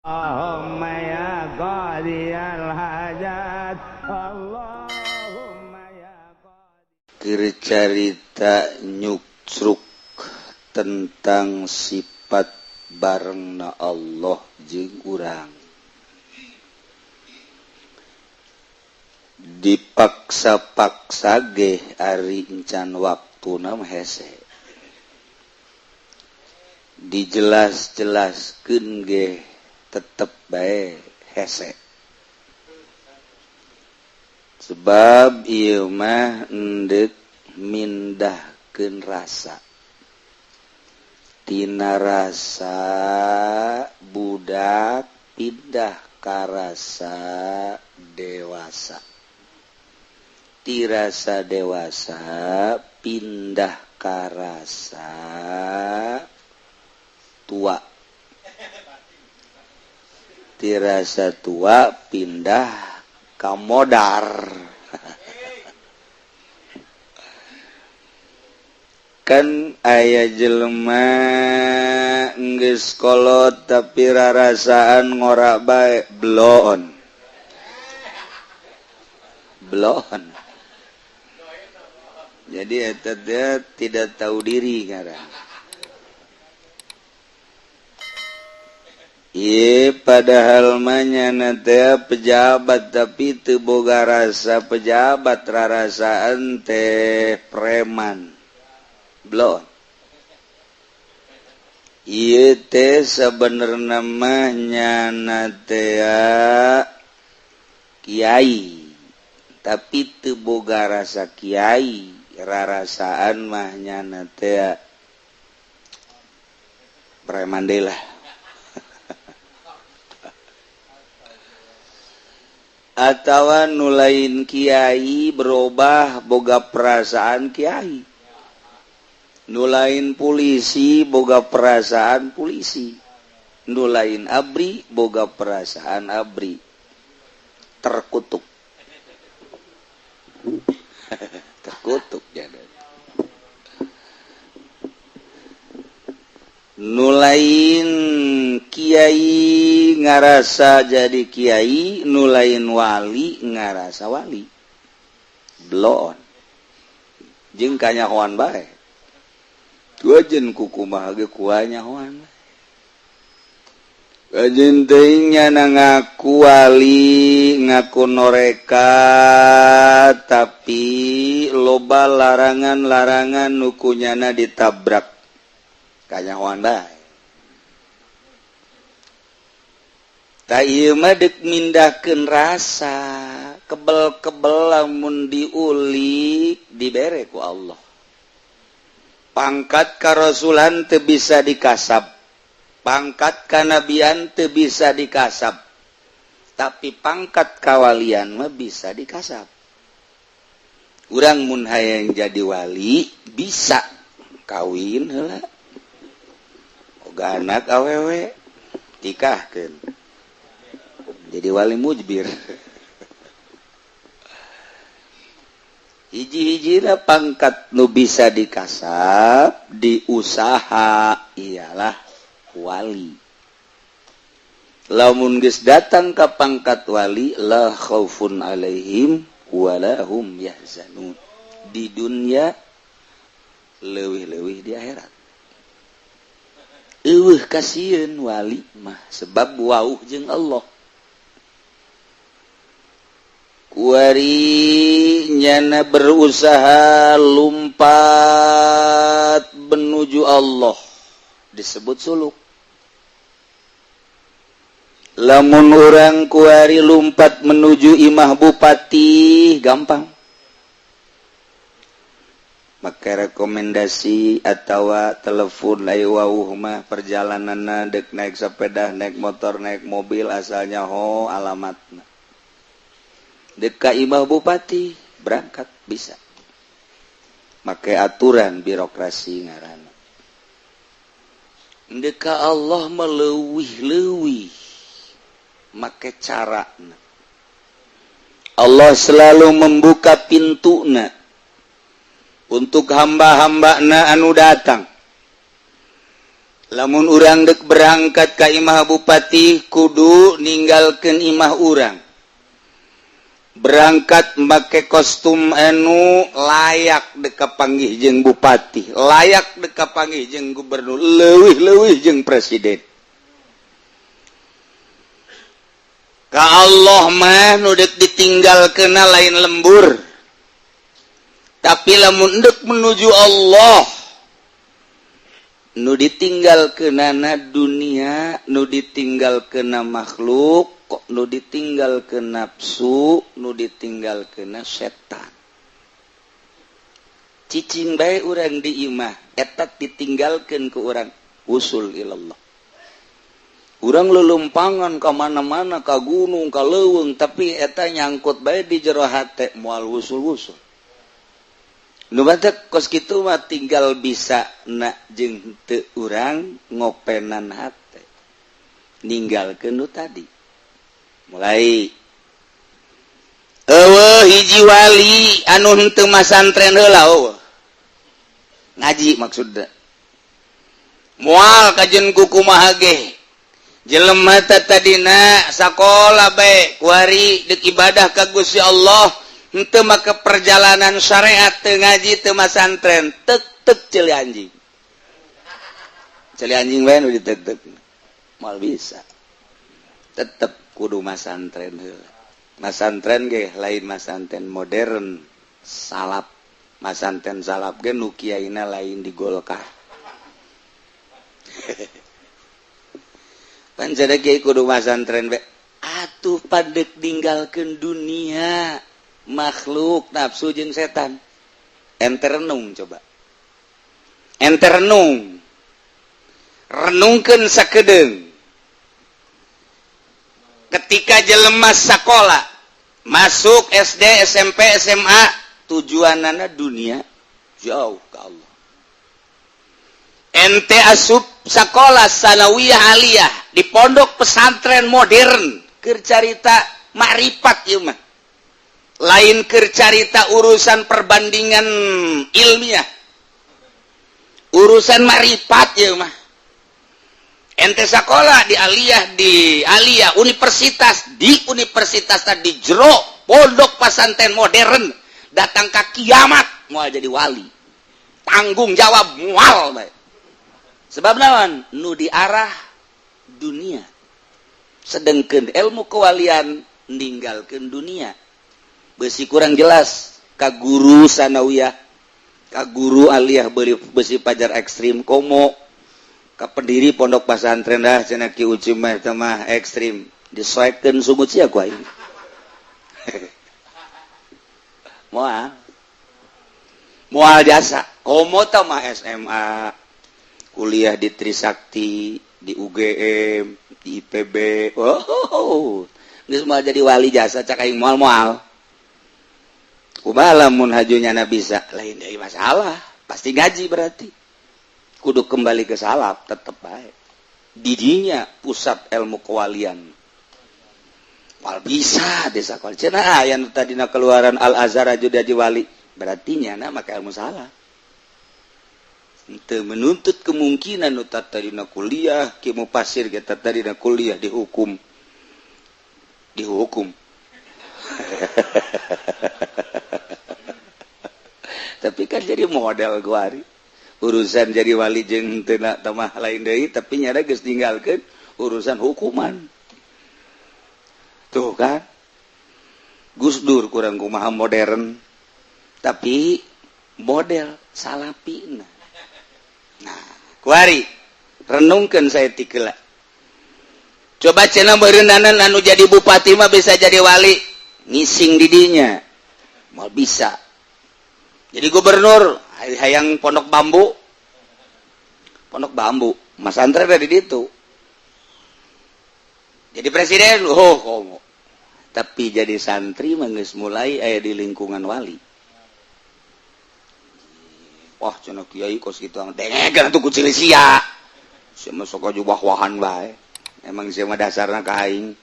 اللهم يا قاضي الحاجات اللهم يا Keur carita nyuksruk tentang sifat barengna Allah jeung urang, dipaksa-paksa ge ari encan waktuna mah hese, dijelas-jelaskeun ge tetep bae hese, sebab ieu mah endek mindahkeun rasa tina rasa budak pindah ka rasa dewasa, ti rasa dewasa pindah ka rasa tua, ti rasa tua pindah ka modar. Kan aya jelema geus kolot tapi rarasaan ngora bae, bloon bloon. Jadi eta dia tidak tahu diri ngaran. Ieu padahal mah nyana teh pejabat tapi teu boga rasa pejabat, rarasaan teh preman. Bloon. Ieu teh sabenerna mah nyana teh kiai tapi teu boga rasa kiai, rarasaan mah nyana teh preman deui lah. Atawa nu lain kiai berubah boga perasaan kiai, nu lain polisi boga perasaan polisi, nu lain abri boga perasaan abri. Terkutuk. Terkutuk jadi. Nu lain kiai ngarasa jadi kiai, nu lain wali ngarasa wali. Bloon. Jeung kanyahoan bae. Tuajen kukumaha ge kuanyahoan. Ajeun teuing nyana ngaku wali, ngaku noreka, tapi loba larangan-larangan nu kunyana ditabrak. Kanyahoan bae. Ta ieu mah deuk mindahkeun rasa, kebel-kebel lamun diulik dibere ku Allah. Pangkat karasulan teu bisa dikasab, pangkat kanabian teu bisa dikasab, tapi pangkat kawalian mah bisa dikasab. Urang mun hayang jadi wali bisa kawin heula, boga anak awewe nikahkeun, jadi wali mujbir. Hiji-hijina pangkat nu bisa dikasab diusaha ialah wali. Lamun geus datang ka pangkat wali, la khaufun alaihim wala hum yahzanun, di dunia leuwih-leuwih di akhirat. Eueuh kasieun wali mah sebab wauh jeung Allah. Kuari nyana berusaha lumpat menuju Allah disebut suluk. Lamun urang kuari lumpat menuju imah bupati gampang, make rekomendasi atawa telepon ayo wauh mah perjalananna deuk naik sepeda, naik motor, naik mobil asalnya ho alamatna. Dek ka imah bupati berangkat bisa, make aturan birokrasi ngaranna. Dek ka Allah meleuwih-leuwih make carana. Allah selalu membuka pintuna untuk hamba-hambana anu datang. Lamun urang dek berangkat ka imah bupati kudu ninggalkeun imah urang. Berangkat make kostum anu layak dek kapanggih jeung bupati, layak dek kapanggih jeung gubernur, leuwih-leuwih jeung presiden. Ka Allah mah nu dek ditinggalkeunna lain lembur. Tapi lamun dek menuju Allah nu ditinggal kenana dunia, nu ditinggal kena makhluk, nu ditinggal ke nafsu, nu ditinggal kena setan. Cicing bae urang di imah, eta ditinggalkeun ku urang usul ilallah. Urang lelumpangan ka mana-mana, ka gunung, ka leuweung, tapi eta nyangkut bae di jero hate moal wusul-wusul. Nu batek kos kitu mah tinggal bisa na jeung teu urang ngopenan hate. Ninggalkeun nu tadi. Mulai eueuh hiji wali anu henteu masantren heula eueuh. Ngaji maksudna. Moal kajen ku kumaha ge. Jelema teh tadina sakola bae kuari deuk ibadah ka Gusti Allah. Henteu maka perjalanan syariat teu ngaji teu masantren tek-tek ceuli anjing. Ceuli anjing bae nu ditek-tek. Moal bisa. Tetep kudu masantren heula. Masantren ge lain masantren modern salap. Masantren salap ge nu kiaina lain di Golkar. Pan jadi kiai kudu masantren bae. Atuh padek ninggalkeun dunia. Makhluk nafsu jeung setan. Ente renung coba. Ente renung. Renungkeun sakedeung. Ketika jelema sakola masuk SD, SMP, SMA, tujuanana dunia jauh ke Allah. Ente asup sakola sanawiyah aliyah di pondok pesantren modern keur carita makrifat ieu mah. Lain keur carita urusan perbandingan ilmiah, urusan makrifat ya mah. Ente sekolah di aliyah universitas, di universitas di jero pondok pesantren modern, datang ke kiamat moal jadi wali, tanggung jawab moal bae. Sebab naon? Nu diarah dunia, sedengkeun ilmu kewalian ninggalkeun dunia. Besi kurang jelas ka guru sanawiyah, ka guru aliyah besi pajar ekstrim komo ka pendiri pondok pesantren dah cenah Ki Uci mah eta mah ekstrim disoekeun sungut sia ku aing. Moal moal jasa komo tah mah SMA kuliah di Trisakti, di UGM, di IPB. Oh, geus moal jadi wali jasa cak aing moal-moal. Kumaha lamun hajunya na bisa lain dari masalah, pasti ngaji berarti. Kudu kembali ke salaf tetep bae. Didinya pusat ilmu kewalian. Wal bisa desa kuali. Cenah aya nu tadina keluaran Al Azhar aju jadi wali, berarti nyana maka ilmu salah. Henteu menuntut kemungkinan nu tadina kuliah ki mufasir ge tadina kuliah dihukum. Dihukum. Tapi kan jadi model guari urusan jadi wali jeung teu tamah lain deui, tapi nyada geus ninggalkeun urusan hukuman. Tuh kan Gus Dur kurang kumaha modern tapi model salapina. Nah, kuari renungkeun saya tikela. Coba cenah beureunanan anu jadi bupati mah bisa jadi wali, ngising didinya moal bisa. Jadi gubernur hayang pondok bambu. Pondok bambu, Mas Andre dari ditu. Jadi presiden, oh komo. Tapi jadi santri mah geus mulai aya di lingkungan wali. Wah, cenah kiai kos kitu dengekeun atuh ku sia. Sia mah sok aju wah-wahan bae. Emang sia mah dasarna ka aing.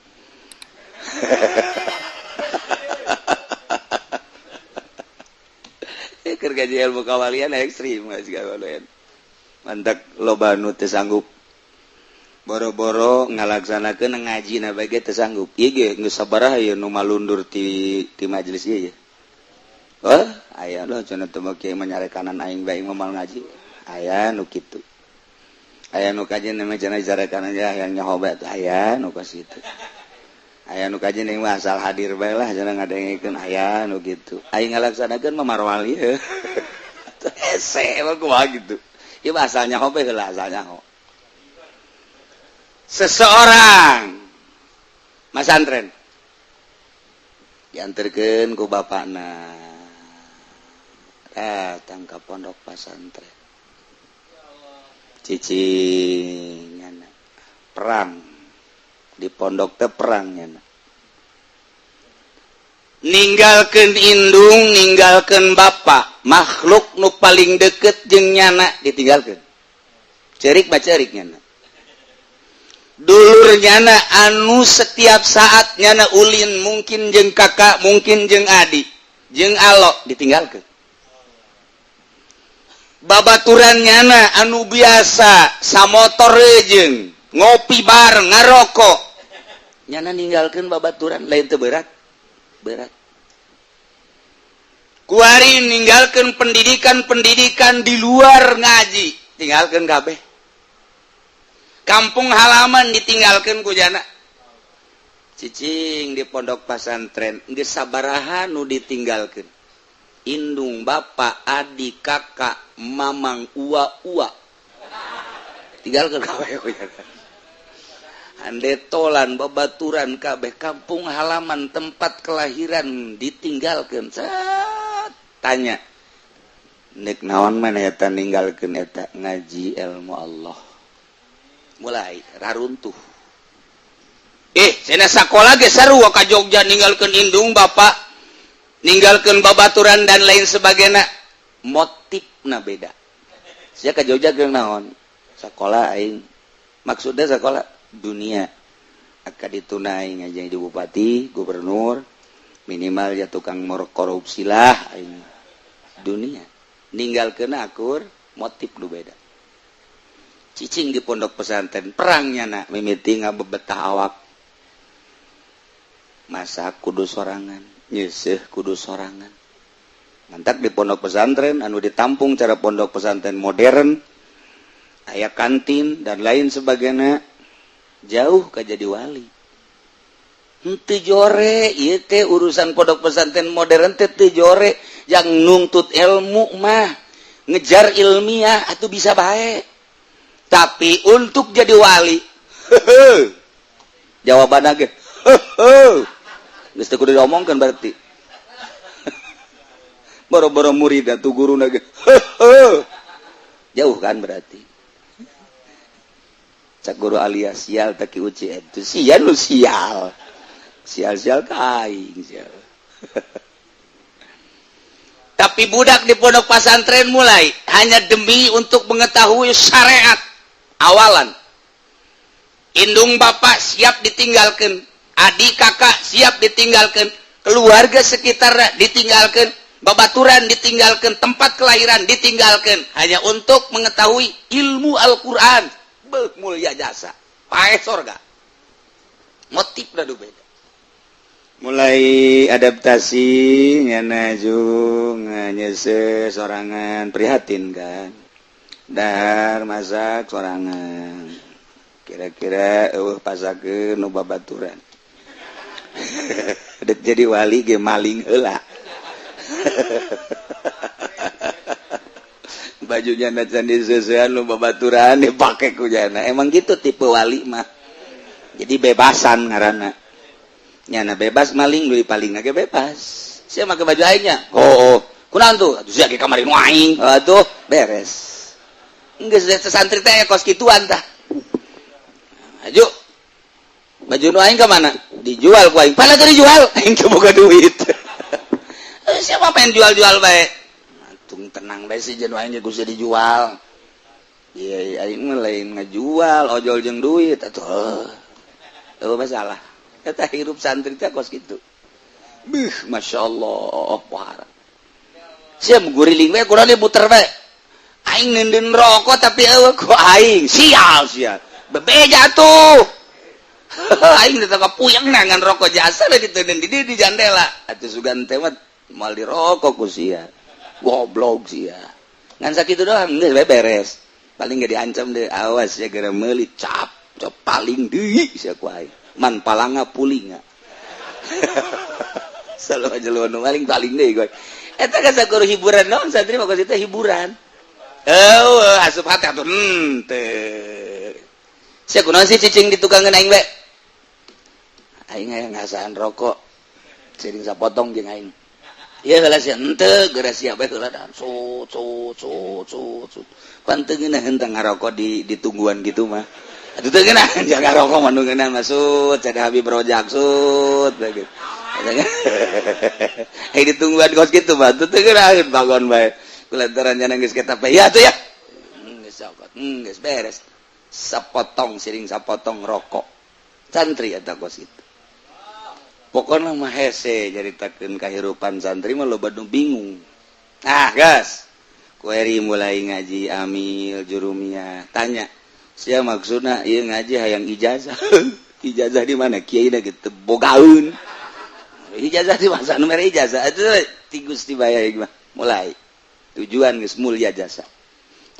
Keur gaji ilmu kawalian ekstrim geus kawalian. Mantak loba nu teu sanggup. Boro-boro ngalaksanakeun ngaji na bae teu sanggup. Ieu ge geus sabaraha ieu nu malundur ti majelis ieu ya. Oh, aya loh cenah teu mah kiai menyarekanan aing bae moal ngaji. Aya nu kitu. Aya nu kajian mah cenah dicarekanan ya yang nyaho bae aya nu kos kitu. Aya nu kajian mah asal hadir bae lah cenah ngadengekeun aya nu kitu. Aing ngalaksanakeun mah marwali. Hese mah kumaha gitu. Ieu mah asal nyaho bae heula asal nyaho. Seseorang masantren diantarkan ku bapakna datang ke pondok pesantren, cicing perang di pondok teh perang nyana, ninggalkeun indung, ninggalkeun bapak, makhluk nu paling deket jeung nyana ditinggalkeun, cerik bacerik nyana, dulur nyana anu setiap saat nyana ulin mungkin jeung kakak, mungkin jeung adik, jeung alok ditinggalkeun, babaturan nyana anu biasa samotor jeung ngopi bareng ngarokok nyana ninggalkeun babaturan, lain teu berat berat. Kuari ninggalkeun pendidikan-pendidikan di luar ngaji, tinggalkeun kabeh, kampung halaman ditinggalkan ku jana, cicing di pondok pesantren geus sabaraha nu ditinggalkeun, indung, bapak, adik, kakak, mamang, ua-ua tinggalkeun kabeh ku jana, handetolan, babaturan kabeh, kampung halaman, tempat kelahiran ditinggalkeun. Set, tanya nek naon mana eta ninggalkeun eta? Ngaji ilmu Allah. Mulai raruntuh. Cenah sakola ge sarua ka Jogja, ninggalkeun indung bapak, ninggalkeun babaturan dan lain sebagainya, motifna beda. Sia ka Jogja keur naon? Sakola aing. Maksudnya sekolah dunia, akan ditunai aja di bupati, gubernur, minimal ya tukang korupsi lah aing. Dunia ninggalkeun akur, motif lu beda. Cicing di pondok pesantren perangnya nak mimiti ngabebetah awak, masak kudu sorangan, nyeseh kudu sorangan. Mantak di pondok pesantren anu ditampung cara pondok pesantren modern, aya kantin dan lain sebagainya, jauh ka jadi wali henteu jore. Ieu teh urusan pondok pesantren modern teh teu jore. Yang nuntut ilmu mah, ngejar ilmiah atau bisa baik, tapi untuk jadi wali jawaban ge geus teu kudu diomongkeun. Berarti boro-boro murid atuh guruna ge jauh kan. Berarti cak guru alias sial tak uci itu sial lu sial sial sial ka aing sial. Tapi budak di pondok pesantren mulai hanya demi untuk mengetahui syariat, awalan indung bapak siap ditinggalkan, adik kakak siap ditinggalkan, keluarga sekitar ditinggalkan, babaturan ditinggalkan, tempat kelahiran ditinggalkan, hanya untuk mengetahui ilmu Al-Quran. Beuh, mulia jasa pae sorga. Motif dah beda. Mulai adaptasi nyana jung nyese sorangan, prihatin kan, dahar masak sorangan, kira-kira eueuh pasakeun nu babaturan. Dek jadi wali ge maling heula bajunya na can diseusean nu babaturan dipake ku jana. Emang gitu tipe wali mah, jadi bebasan ngaranna nyana, bebas maling, lu paling ge bebas. Sia make baju aingnya, oh kunaon tuh? Atuh sia ge kamari nu aing atuh beres. Geus santri teh kos kituan tah. Aju baju nu aing ka mana? Dijual ku aing. Mana tuh dijual? Aing teu boga duit. Siapa pengen jual-jual bae? Tung tenang bae si jeung aing ge kudu dijual. Iya, aing mah lain ngajual, ojol jeung duit atuh. Eueuh masalah. Eta hirup santri teh kos kitu. Beuh, masyaallah, wah. Sia guriling we kurang muter bae. Aing neundeun rokok tapi eueuh ku aing. Sial, sial. Bebeja tuh. Aing teh puyeng nangan rokok jasa gitu dan di jandela. Atuh sugan teh mah moal dirokok ku sia. Goblok sia. Ngan sakitu doang geus beres. Paling gak diancam deh, awas ya gara meuli cap, cap paling deui sia ku aing. Man palanga pulinga. Selalu aja lu paling paling deui gue. Eta kan sakur hiburan naon santri mah teh hiburan. Eueuh asup hati atuh henteu. Sia kunaon sih cicing di tukangeun aing we? Aing aya ngasaan rokok. Sering sapotong jeung aing. Ieu heula sia henteu geura sia bae heula dan sut sut sut sut sut. Pan teu ngeunah henteu ngarokok di ditungguan gitu mah. Atuh teu ngeunah jangan ngarokok mah nu ngeunah mah sut cada Habib Rojak sut gitu. Hei ditungguan kos gitu mah teu ngeunah bagon bae. Kulantaran nya geus kita ya atuh ya. Geus cokot, geus beres. Sapotong siring sapotong rokok. Santri eta kos itu. Pokoknya mah hese nyaritakeun kahirupan santri mah loba nu bingung. Ah, gas. Kueri mulai ngaji amil jurumiyah. Tanya, sia maksudna ieu ngaji hayang ijazah. Ijazah di mana? Kiai da gitu bogaeun. Ijazah di masa nu mere ijazah atuh ti Gusti bae mah. Mulai tujuan geus mulia jasa.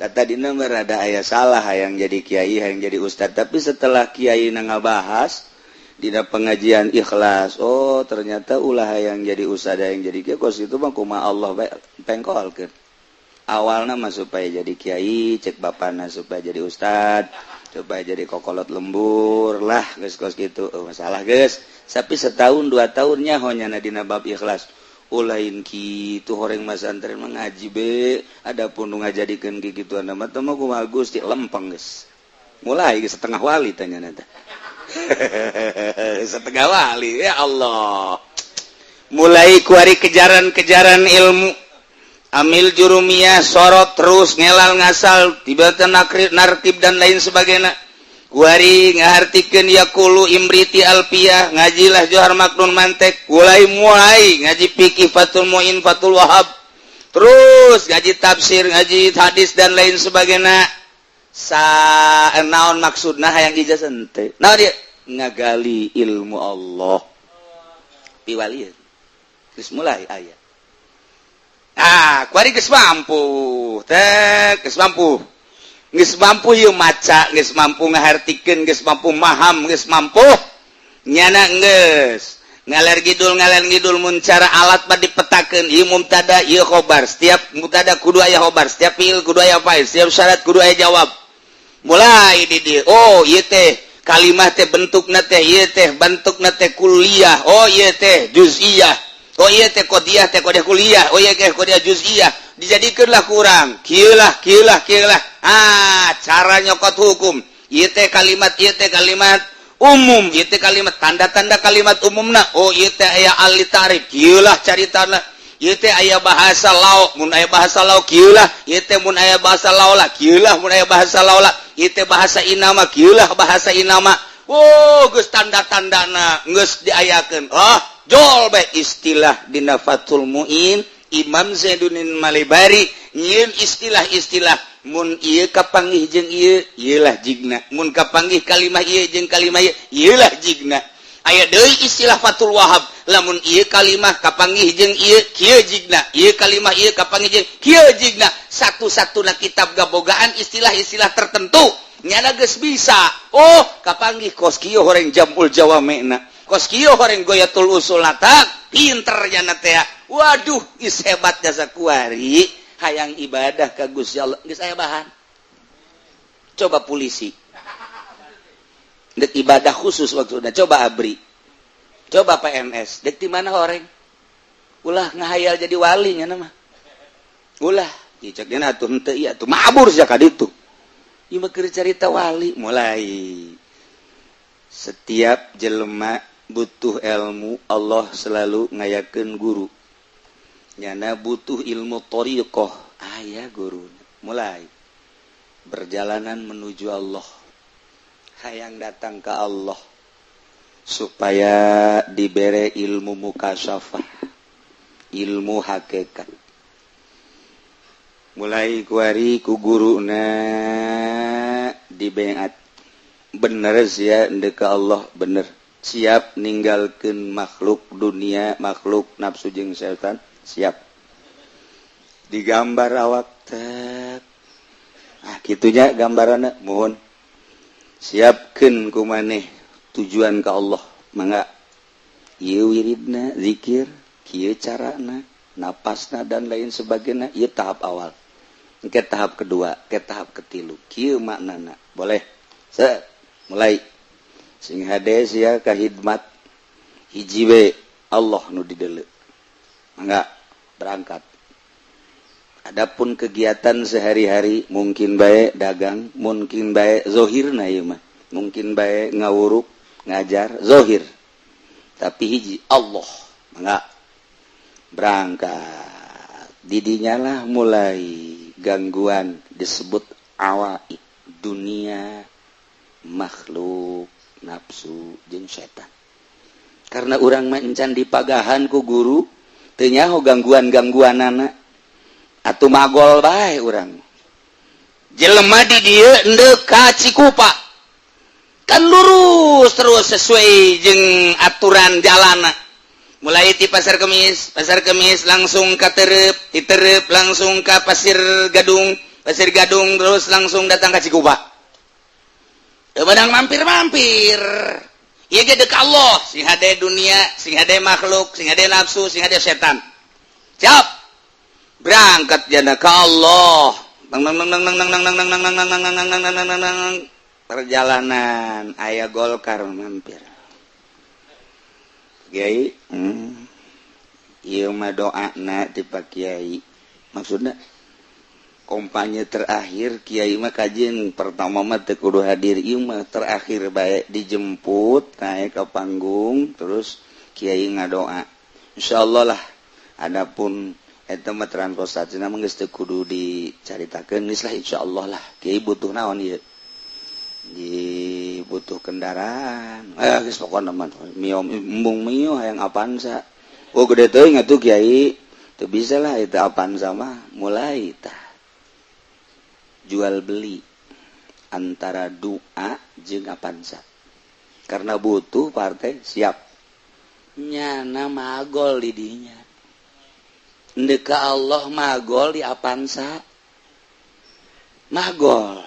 Tadina mah rada aya salah hayang jadi kiai, hayang jadi ustad, tapi setelah kiai ngabahas dina pengajian ikhlas, oh ternyata ulah yang jadi ustad yang jadi kiai kos itu mah kumaha Allah bae pengkolkeun. Awalna mah supaya jadi kiai, cek bapana supaya jadi ustad, supaya jadi kokolot lembur lah geus kos kitu. Oh, masalah geus. Tapi setahun dua tahun nyaho nyana dina bab ikhlas. Ulain kitu horeng masantren mah ngaji be, adapun nu ngajadikeun kikituan mah teh mah kumaha Gusti lempeng geus. Mulai geus setengah wali tanya teh. Setengah wali ya Allah. Mulai kuari kejaran-kejaran ilmu. Amil jurumiyah sorot terus ngelal ngasal tiba-tiba narkib dan lain sebagainya. Kuari ngahartikeun yaqulu imriti alpiyah ngajilah Johar Maknun mantek mulai ngaji fikih Fathul Muin Fathul Wahab terus ngaji tafsir ngaji hadis dan lain sebagainya. Sa naon maksudna hayang ijazah henteu naon dia ngagali ilmu Allah piwalieun geus mulai aya. Ah kuari geus mampu teh geus mampu geus mampu ieu maca geus mampu ngahartikeun geus mampu maham geus mampu nyana geus ngaler ngidul mun cara alat mah dipetakeun ieu mubtada ieu khobar setiap mubtada kudu aya khobar setiap fiil kudu aya fa'il setiap syarat kudu aya jawab. Mulai di dieu oh ieu teh kalimah teh bentukna teh ieu teh bentukna teh kuliah oh ieu teh juz'iyah oh ieu teh qodiyah teh qodiyah kuliah oh ieu teh qodiyah juz'iyah dijadikeunlah kurang kieu lah kieu lah kieu lah. Ah cara nyokot hukum ieu teh kalimat umum ieu teh kalimat tanda-tanda kalimat umumna oh ieu teh aya al ta'rif kieu lah caritana ieu teh aya bahasa lao mun aya bahasa lao kieu lah ieu teh mun aya bahasa lao lah kieu lah mun aya bahasa lao lah ieu teh bahasa inama kieu lah bahasa inama. Oh geus tanda-tandana geus diayakeun oh jol bae istilah dina Fathul Muin Imam Zainuddin Malibari nyieun istilah-istilah mun ieu kapanggih jeung ieu ieu lah jigna mun kapanggih kalimah ieu jeung kalimah ieu ieu lah jigna. Aya deui istilah Fathul Wahab lamun ieu kalimah kapanggih jeung ieu kieu jigna ieu kalimah ieu kapanggih jeung kieu jigna. Satu-satuna kitab gabogaan istilah-istilah tertentu nyana geus bisa oh kapanggih kos kieu horeng jamul jawamena kos kieu horeng goyatul usul tak pinter nyana teh. Waduh geus hebat jasa kuari hayang ibadah ka Gusti Allah geus aya bahan. Coba polisi dek ibadah khusus maksudna coba abri coba PNS dek di mana horeng ulah ngahayal jadi wali nya mah ulah diceknya atuh henteu ieu atuh mabur sia ka ditu ieu mah keur carita wali. Mulai setiap jelema butuh ilmu Allah selalu ngayakeun guru nyana butuh ilmu thariqah aya guru. Mulai berjalanan menuju Allah hayang datang ke Allah supaya dibere ilmu mukasyafah ilmu hakikat. Mulai kuari ku guruna dibeat Bener sia ndek ka Allah, bener siap ninggalkeun makhluk dunia, makhluk nafsu jeung setan, siap digambar awak teh. Ah, kitunya gambaranna. Mohon siapkeun ku maneh tujuan ka Allah. Mangga, ieu wiridna zikir kieu, carana napasna dan lain sebagainya. Ieu tahap awal, ke tahap kedua, ke tahap ketilu, kieu maknana. Boleh se mulai sing hade sia ka hidmat hiji we, Allah nu dideuleu. Mangga berangkat. Adapun kegiatan sehari-hari, mungkin baik dagang, mungkin baik zohirna ieu mah, mungkin baik ngawuruk, ngajar zohir, tapi hiji Allah. Mangga berangkat. Didinya lah mulai gangguan disebut awaik, dunia, makhluk, nafsu jeung setan. Karena urang mah encan dipagahan ku guru, teu nyaho gangguan-gangguan anak atuh magol bae urang. Jelema di dieu endek ka Cikupa kan lurus terus sesuai jeung aturan jalana, mulai di Pasar Kemis, Pasar Kemis langsung ke Terep, di Terep langsung ke Pasir Gadung, Pasir Gadung terus langsung datang ke Cikupa. Bedang mampir-mampir. Ieu ge dek Allah, sing hade dunia, sing hade makhluk, sing hade nafsu, sing hade setan. Siap. Berangkat jana ke Allah. Nang nang nang nang nang nang nang nang nang nang nang nang nang nang nang nang. Perjalanan aya Golkar mampir. Kiai, Ieu mah doana ti Pak Kiai. Maksudna kampanye terakhir Kiai mah kajian pertama mah teu kudu hadir, ieu mah terakhir bae dijemput naik ke panggung, terus Kiai ngadoa. Insyaallah lah. Adapun eta mah transportasi mah geus teu kudu dicaritakeun, geus lah, insyaallah lah. Kiai butuh naon ieu? Di butuh kendaraan. Eh, geus pokona mah Mio, embung Mio, hayang Avanza. Oh, gede teuing atuh, Kiai. Teu bisa lah itu Avanza mah. Mulai tah jual beli antara doa jeung Avanza karena butuh partai. Siap nyana magol di dinya. Ndek ka Allah magol di Avanza, magol.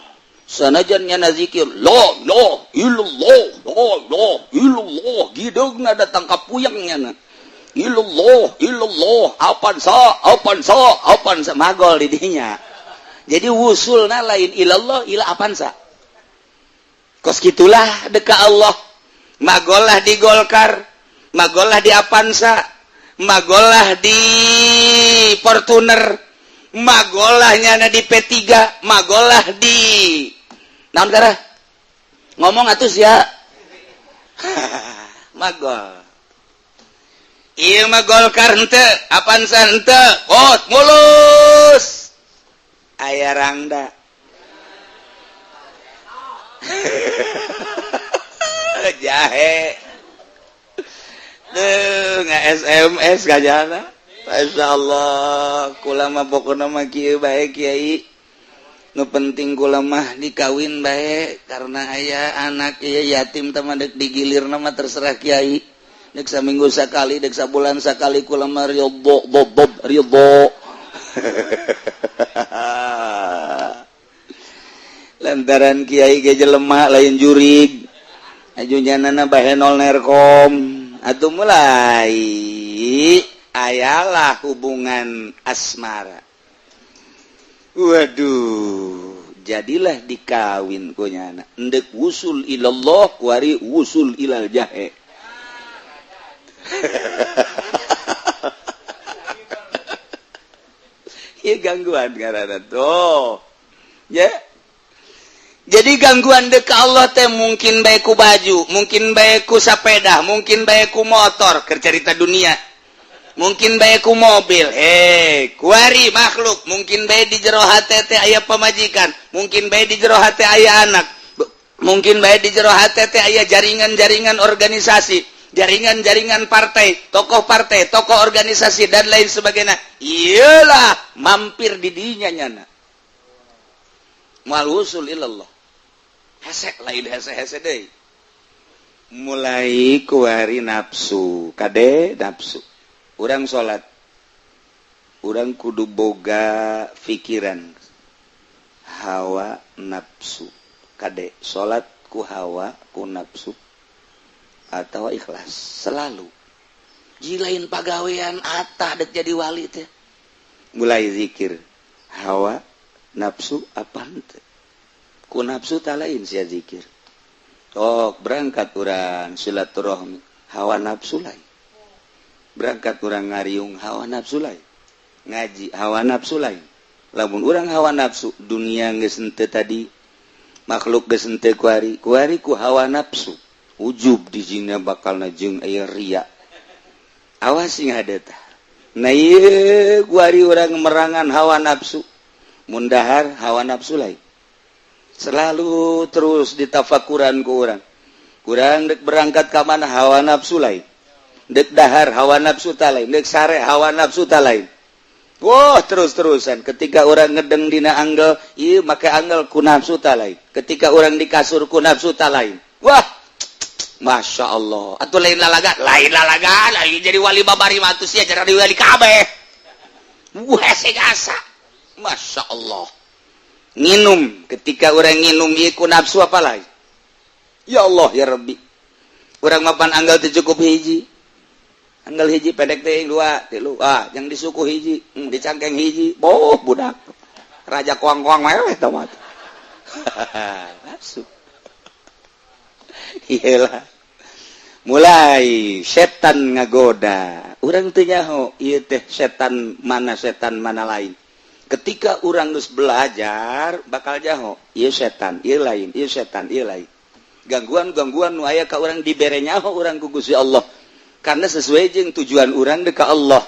Sanajan nyana zikir la la illallah, la la illallah, gideungna datang ka puyeng nyana illallah illallah, Avanza, Avanza, Avanza, magol di dinya. Jadi wusulna lain ilallah, ila Avanza. Kos gitulah deka Allah, magolah di Golkar, magolah di Avanza, magolah di Fortuner, magolah nyana di P3, magolah di naon kara ngomong atuh sia, magol. Ieu mah Golkar henteu, Avanza henteu, oh mulus aya rangda jahe. Duh, nggak SMS gajana. Masya Allah, kula mah pokokna mah kieu bae, Kiai. Nu penting kula mah dikawin bae karena aya anak ieu yatim teh mah dek digilirna mah terserah Kiai. Dek saminggu sakali, dek sabulan sakali, kula mah ridho, bob bob ridho. Lantaran Kiai ge jelema lain jurig. Aju nyanana bahenol nerkom. Atuh mulai ayalah hubungan asmara. Waduh, jadilah dikawin ku nyana. Endek wusul ilallah kuari wusul ilal jahe. Ieu gangguan ngaranna tuh. Ya. Jadi gangguan dek Allah teh mungkin bae ku baju, mungkin bae ku sepeda, mungkin bae ku motor, keur carita dunia. Mungkin bae ku mobil, eh, kuari makhluk, mungkin bae di jero hate teh aya pamajikan, mungkin bae di jero hate aya anak, mungkin bae di jero hate teh aya jaringan-jaringan organisasi, jaringan-jaringan partai, tokoh partai, tokoh organisasi dan lain sebagainya. Iyalah mampir di dinya nyana. Mal wusul ilallah. Hese lain hese-hese deui. Mulai kuari nafsu, kade nafsu. Urang salat, urang kudu boga pikiran hawa nafsu. Kade salat ku hawa ku nafsu atau ikhlas selalu. Jilain pagawean atah dek jadi wali teh. Mulai zikir hawa nafsu apa henteu? Ku nafsu tak lain sia zikir. Tok berangkat urang silaturahmi hawa nafsu lain. Berangkat urang ngariung hawa nafsu lain. Ngaji hawa nafsu lain. Lamun urang hawa nafsu dunia geus henteu tadi, makhluk geus henteu kuari, kuari ku hawa nafsu. Ujub di zina bakal jeung aya ria. Awas sing hade tah. Nah ieu kuari urang merangan hawa nafsu. Mun dahar hawa nafsu lain. Selalu terus ditafakuran ku urang. Kurang dek berangkat ka mana hawa nafsu lain. Dek dahar hawa nafsu ta lain, dek sare hawa nafsu ta lain. Wah, terus-terusan ketika orang ngedeng dina anggel, ieu make anggel ku nafsu ta lain. Ketika orang di kasur ku nafsu ta lain. Wah, Masya Allah. Atuh lain lalaga, lain jadi wali babari mah atuh sia jadi wali kabeh. Wah, hese asa. Masya Allah. Nginum, ketika orang nginum ieu ku nafsu apa lain? Ya Allah ya Rabbi. Urang mapan anggal teu cukup hiji. Anggal hiji pendek teh dua, tilu. Ah, yang disuku hiji, dicangkeng hiji. Boh budak. Raja koang-koang meweh tah mah. Nafsu. Iyalah. Mulai setan ngagoda. Urang teu nyaho ieu teh setan mana lain. Ketika urang geus belajar bakal jaho, ieu setan, ieu lain, ieu setan, ieu lain. Gangguan-gangguan nu aya ka urang dibere nyaho urang ku Gusti Allah. Karena sesuai jeung tujuan urang deuk ka Allah.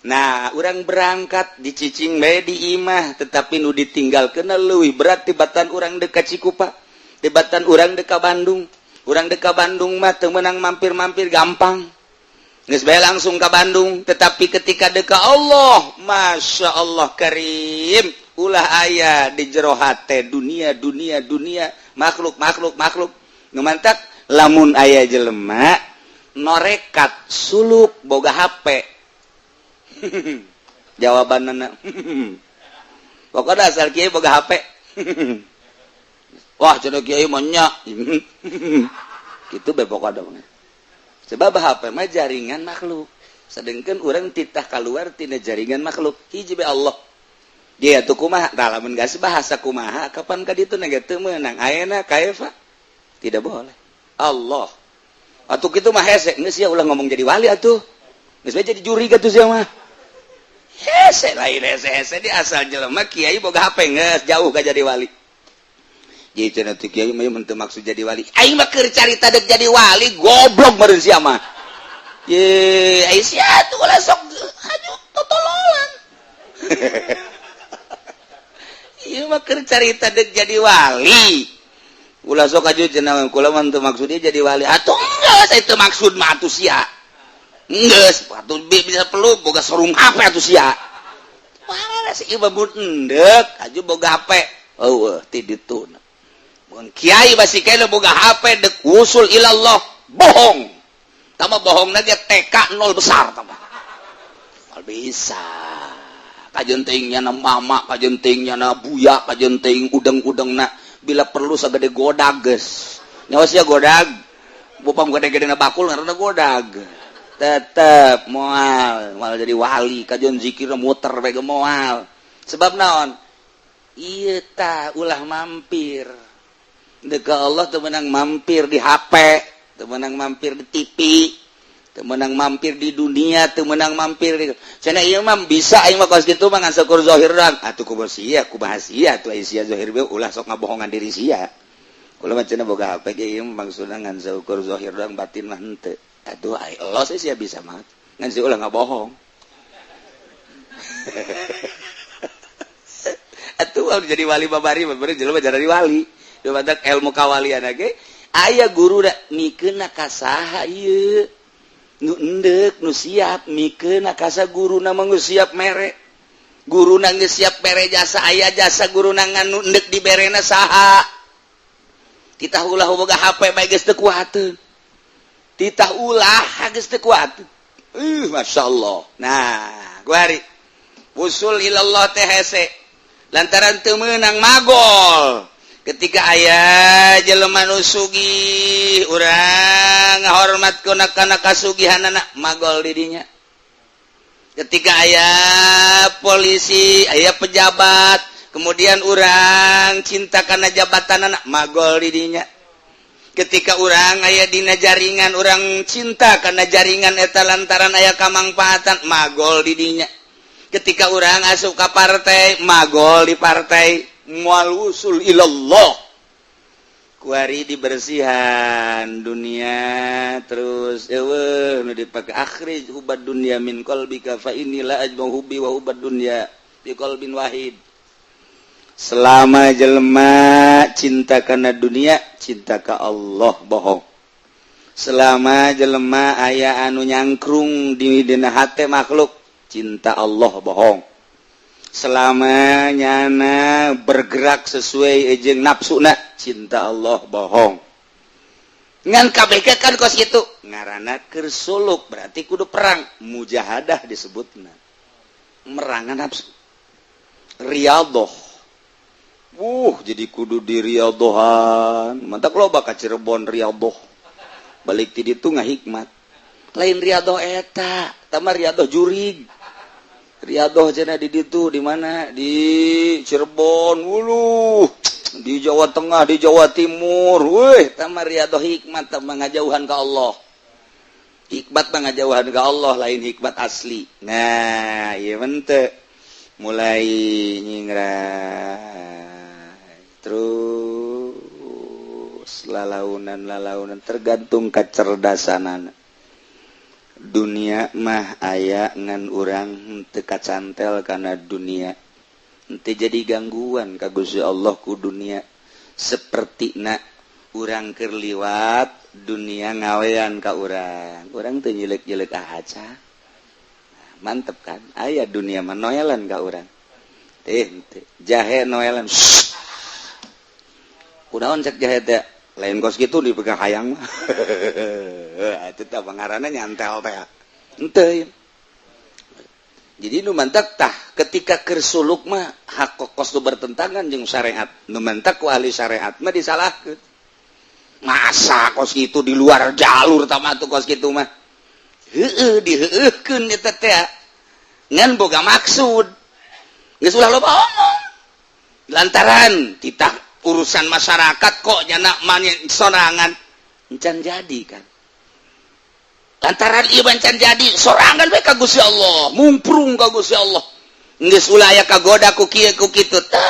Nah, urang berangkat dicicing bae di imah, tetapi nu ditinggalkeun leuwih berat tibatan urang deuk ka Cikupa, tibatan urang deuk ka Bandung. Urang deuk ka Bandung mah teu meunang mampir-mampir gampang. Geus bae langsung ka Bandung, tetapi ketika deuk ka Allah, Masya Allah Karim, ulah aya di jero hate dunia dunia dunia, makhluk makhluk makhluk. Nu mantak lamun aya jelema norekat suluk boga HP. Jawabanna pokoknya asal kiai boga HP. Wah, cenah kiai mah nya. Kitu bae pokokna. Sebab HP mah jaringan makhluk. Sedangkan urang titah keluar tina jaringan makhluk. Hiji be Allah. Dia tuh kumaha? Tah lamun geus bahasa kumaha, kapan ka ditu ge teu meunang. Ayeuna kaifa? Tidak boleh. Allah. Atuh kitu mah hese, geus sia ulah ngomong jadi wali atuh. Geus bae jadi juri atuh sia mah. Hese lain hese-hese di asal jelema kiai boga HP geus jauh ka jadi wali. Jadi cenah teh kiai mah teu maksud jadi wali. Aing mah keur carita dek jadi wali, goblok meureun sia mah. Ye, ai sia tuh ulah sok haju totololan. Ieu mah keur carita dek jadi wali. Ulah sok aju cenah kula mah teu maksudnya jadi wali. Atuh geus itu maksud mah atuh sia. Geus atuh bisa perlu boga sarung HP atuh sia. Wah, si ieu mah endek aju boga HP. Eueuh ti ditu. Mun kiai masih kena boga HP dek usul ilallah bohong. Tambah bohong ge TK 0 besar tambah. Mal bisa. Kajentingnya na mama, kajentingnya na buya, kajenting udeng-udengna bila perlu sagede godag geus. Nyawa sia godag. Bupam gede-gede na bakul ngaranna godag. Tetep moal, moal jadi wali, kajen zikir muter bae ge moal. Sebab naon? Ieu tah ulah mampir. Deka Allah teu meunang mampir di HP, teu meunang mampir di TV, teu meunang mampir di dunia, teu meunang mampir di cenah ieu mah bisa aing mah kos kitu mah ngan syukur zahir doang. Atuh kumaha sia, kumaha sia atuh ai sia zahir bae ulah sok ngabohongan diri sia. Kula mah cenah boga HP ge ieu maksudna ngan syukur zahir doang batin mah henteu. Aduh ai Allah sih sia bisa mah. Ngan sia ulah ngabohong. Atuh jadi wali babari babari jelema jadi wali. Badak ilmu kawalian ge aya guru da mikeun ka saha ieu nu endek nu siap mikeun ka sa guruna mah geus siap mere guruna geus siap mere jasa aya jasa guruna ngan nu endek diberena saha. Titah ulah boga HP bae geus teu kuateun, titah ulah geus teu kuateun. Masya Allah. Nah, kuari usul ilallah teh hese lantaran teu meunang magol. Ketika aya jelema nu sugih, urang ngahormat kuna kana kasugihanana, magol didinya. Ketika aya polisi, aya pejabat, kemudian urang cinta karena jabatan, anak magol didinya. Ketika urang aya dina jaringan, urang cinta karena jaringan eta lantaran aya kamangfaatan, magol didinya. Ketika urang asup ka partai, magol di partai. Moal usul ilallah. Kuari dibersihan dunia terus, eueuh nu dipake. Akhrij hubbad dunya min qalbika fa inni la ajma'u hubbi wa hubbad dunya bi qalbin wahid. Selama jelema cinta kana dunia, cinta ka Allah bohong. Selama jelema aya anu nyangkrung di dina hate makhluk, cinta Allah bohong. Selama nyana bergerak sesuai jeung nafsuna, cinta Allah bohong. Ngan KBK kan kos itu ngarana keur suluk, berarti kudu perang, mujahadah disebutna, merangan nafsu, riyadhah. Jadi kudu di riyadhahan. Mantap, loba ka Cirebon riyadhah, balik ti ditu ngahikmat. Lain riyadhah eta, tama riyadhah jurig. Riyadhah cenah di ditu, di mana, di Cirebon, uluh, di Jawa Tengah, di Jawa Timur. Wih, tama riyadhah hikmat, tama ngajauhan ka Allah. Hikmat mah ngajauhan ka Allah, lain hikmat asli. Nah, ieu ente mulai nyingrai terus lalaunan lalaunan, tergantung kecerdasan. Dunia mah aya, ngan urang teu kacantel karena dunia, henteu jadi gangguan ka Gusti Allah ku dunia. Seperti na urang keur liwat, dunia ngawean ka urang, urang teu nyilek-nyilek aja. Mantep kan? Aya dunia mah noelan ka urang, eh henteu jahe noelan. Kunaon cek jahe teh? Lain kos kitu dipegang hayang mah itu teh pangaranna nyantel teh, henteu. Jadi nu mantak tah, ketika keur suluk mah hak kos nu bertentangan jeung syariat, nu mantak ku ahli syariat mah disalahkeun. Masa kos itu di luar jalur tama tuh kos kitu mah? Heueuh, diheueuhkeun eta teh ngan boga maksud. Geus, ulah loba omong lantaran titah urusan masyarakat kok nyana sorangan encan jadi kan. Lantaran ieu encan jadi, sorangan we ka Gusti Allah, mumprung ka Gusti Allah. Geus, ulah aya kagoda ku kieu ku kitu. Tak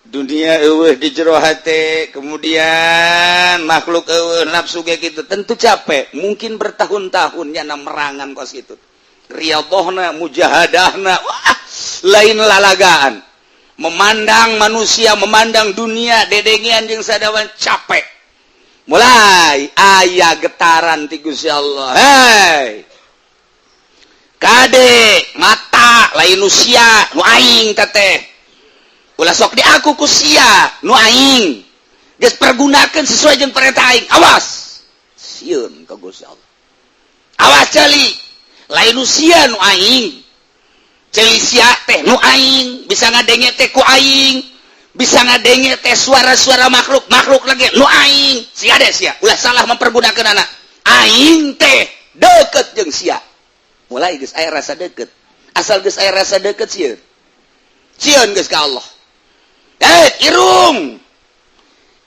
dunia eueuh di jero hate, kemudian makhluk eueuh, nafsu kayak gitu, tentu capek. Mungkin bertahun-tahun nyana merangan kos itu, riyadhahna, mujahadahna, wah, lain lalagaan. Memandang manusia, memandang dunia, dedengian jeung sadawan, capek. Mulai aya getaran ti Gusti Allah, "Hei kade, mata lain usia nu aing teteh, ulah sok di aku ku sia. Nu aing geus, pergunakeun sesuai jeung perintah aing." Awas, sieun ka Gusti Allah. "Awas ceuli, lain usia nu aing. Ceuli sia teh nu aing, bisa ngadenge teh ku aing, bisa ngadenge teh suara-suara makhluk makhluk lagi nu aing. Sia deh sia, ulah salah mempergunakan anak aing teh deket jeung sia." Mulai geus aya rasa deket. Asal geus aya rasa deket, sieun, sieun geus ka Allah. Eh, irung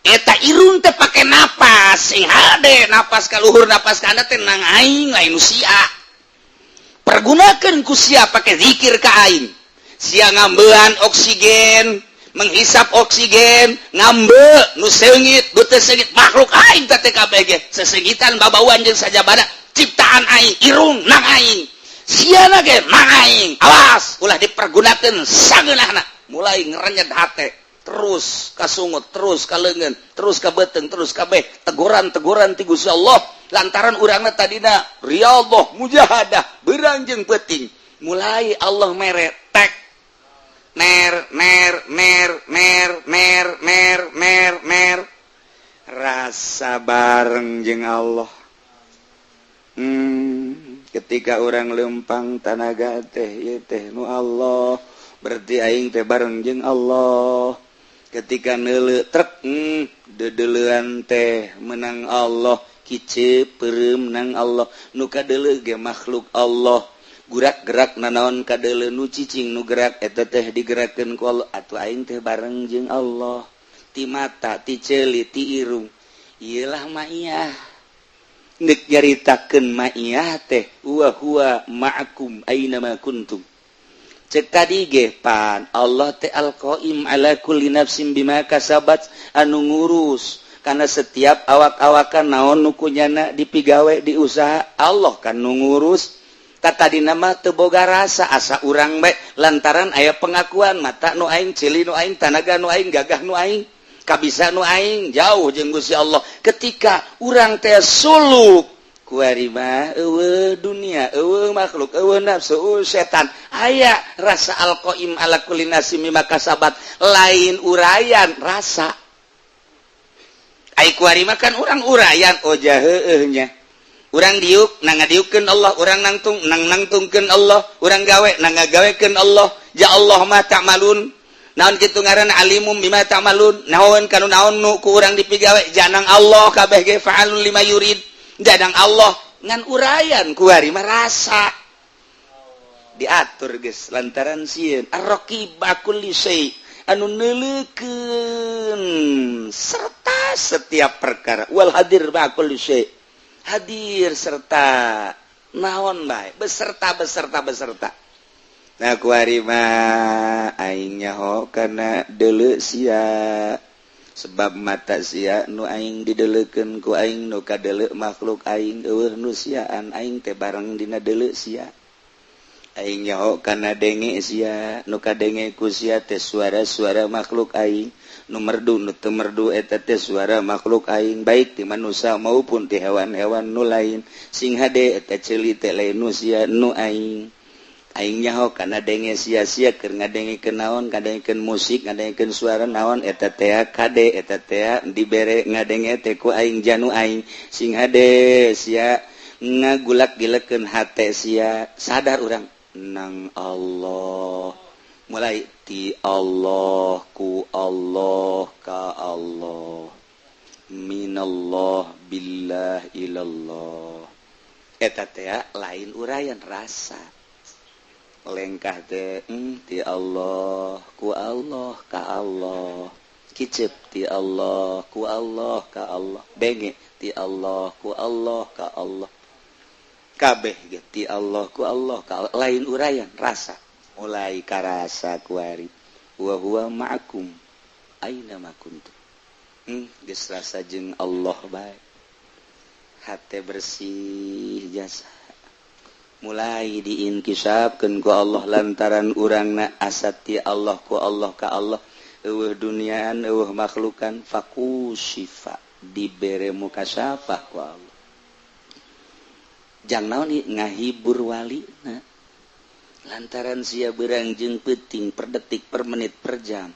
eta, irung teh pake napas, sing hade napas ka luhur, napas ka teh nang aing, lain sia. Pergunakan ku sia pake zikir ka aing. Sia ngambean oksigen, menghisap oksigen, ngambe nu seungit, nu teu seungit, makhluk aing teh KBG, sesengitan, babauan jeung sajabana ciptaan aing. Irung nang aing, sia ge nang aing. Awas, ulah dipergunakeun sageunahna." Mulai ngerenyet hate, terus kasungut, terus ka leungeun, terus ka beuteung, terus kabeh teguran-teguran ti Gusti Allah lantaran urangna tadina riyadhah, mujahadah, beurang jeung peuting. Mulai Allah mere tek. Ner ner ner ner ner ner ner ner rasa bareng jeung Allah. Ketika orang lempang tanaga teh ieu teh nu Allah, berarti aing teh bareng jeung Allah. Ketika neuleu trek deudeulean teh menang Allah, kice peureum nang Allah, nu kadeuleu ge makhluk Allah. Gerak-gerak nanaon kadeuleu nu cicing nu gerak eta teh digerakkeun ku Allah, atuh aing teh bareng jeung Allah. Ti mata, ti ceuli, ti irung. Ieu lah ma'iyah. Nek nyaritakeun ma'iyah teh wa huwa ma'akum aina ma kuntum. Cek tadi ge pan Allah teh al-qaim ala kulli nafsin bima kasabat, anu ngurus karena setiap awak-awakan naon nu kunyana dipigawe diusaha Allah kan nu ngurus. Tadi nama teu boga rasa asa urang bae lantaran aya pengakuan mata nu aing, ceuli nu aing, tanaga nu aing, gagah nu aing, kabisa nu aing, jauh jeung Gusti Allah. Ketika urang teh suluk kuari mah eueuh dunia, eueuh makhluk, eueuh nafsu, eueuh setan, aya rasa al-qaim ala kulli nafsin bima kasabat, lain urayan rasa. Ai kuari mah kan urang urayan, oh jaheueuh nya. Urang diuk nang ngadiukkeun Allah, urang nangtung nang nangtungkeun Allah, urang gawe nang ngagawekeun Allah. Ja Allah ma ta'malun. Naon kitu ngaranna alimum bima ta'malun. Naon kanu naon nu ku urang dipigawe janang Allah kabeh ge fa'alul lima yurid. Janang Allah ngan urayan kuari mah rasa. Diatur geus lantaran sieun ar-raqib kulli syai anu neuleukeun serta setiap perkara, wal hadir ma kulli syai, hadir serta naon bae, beserta beserta beserta. Nah kuari mah aing nyaho kana deuleu sia, sebab mata sia nu aing dideleukeun ku aing, nu kadeuleu makhluk aing, eueuh nu siaan, aing teh bareng dina deuleu sia. Aing nyaho kana denge sia, nu kadenge ku sia teh suara-suara makhluk aing, nu merdu nu teu merdu eta teh suara makhluk aing, baik ti manusia maupun ti hewan-hewan nu lain. Sing hade eta ceuli teh lain nu sia, nu aing. Aing nyaho kana denge sia-sia keur ngadengekeun naon, ngadengekeun musik, ngadengekeun suara naon eta teh kade, eta teh dibere ngadenge teh ku aing janu aing. Sing hade sia ngagulak gilekeun hate sia, sadar urang nang Allah. Mulai ti Allah ku Allah ka Allah, minallah billah ilallah. Eta teh lain urayan, rasa. Lengkah teh ti Allah ku Allah ka Allah, kicep ti Allah ku Allah ka Allah, denge ti Allah ku Allah ka Allah, kabeh ge ti Allah ku Allah ka Allah, lain urayan, rasa. Mulai karasa kuari wa huwa ma'akum aina ma kuntum. Geus rasa jeung Allah bae, hate bersih jasa. Mulai diinkisabkeun ku Allah lantaran urangna asat ti Allah ku Allah ka Allah, eueuh duniaan eueuh makhlukan, fakushifa dibere mukasyafah ku Allah. Jang naon ngahibur walina lantaran sia berang jeung peuting per detik per menit per jam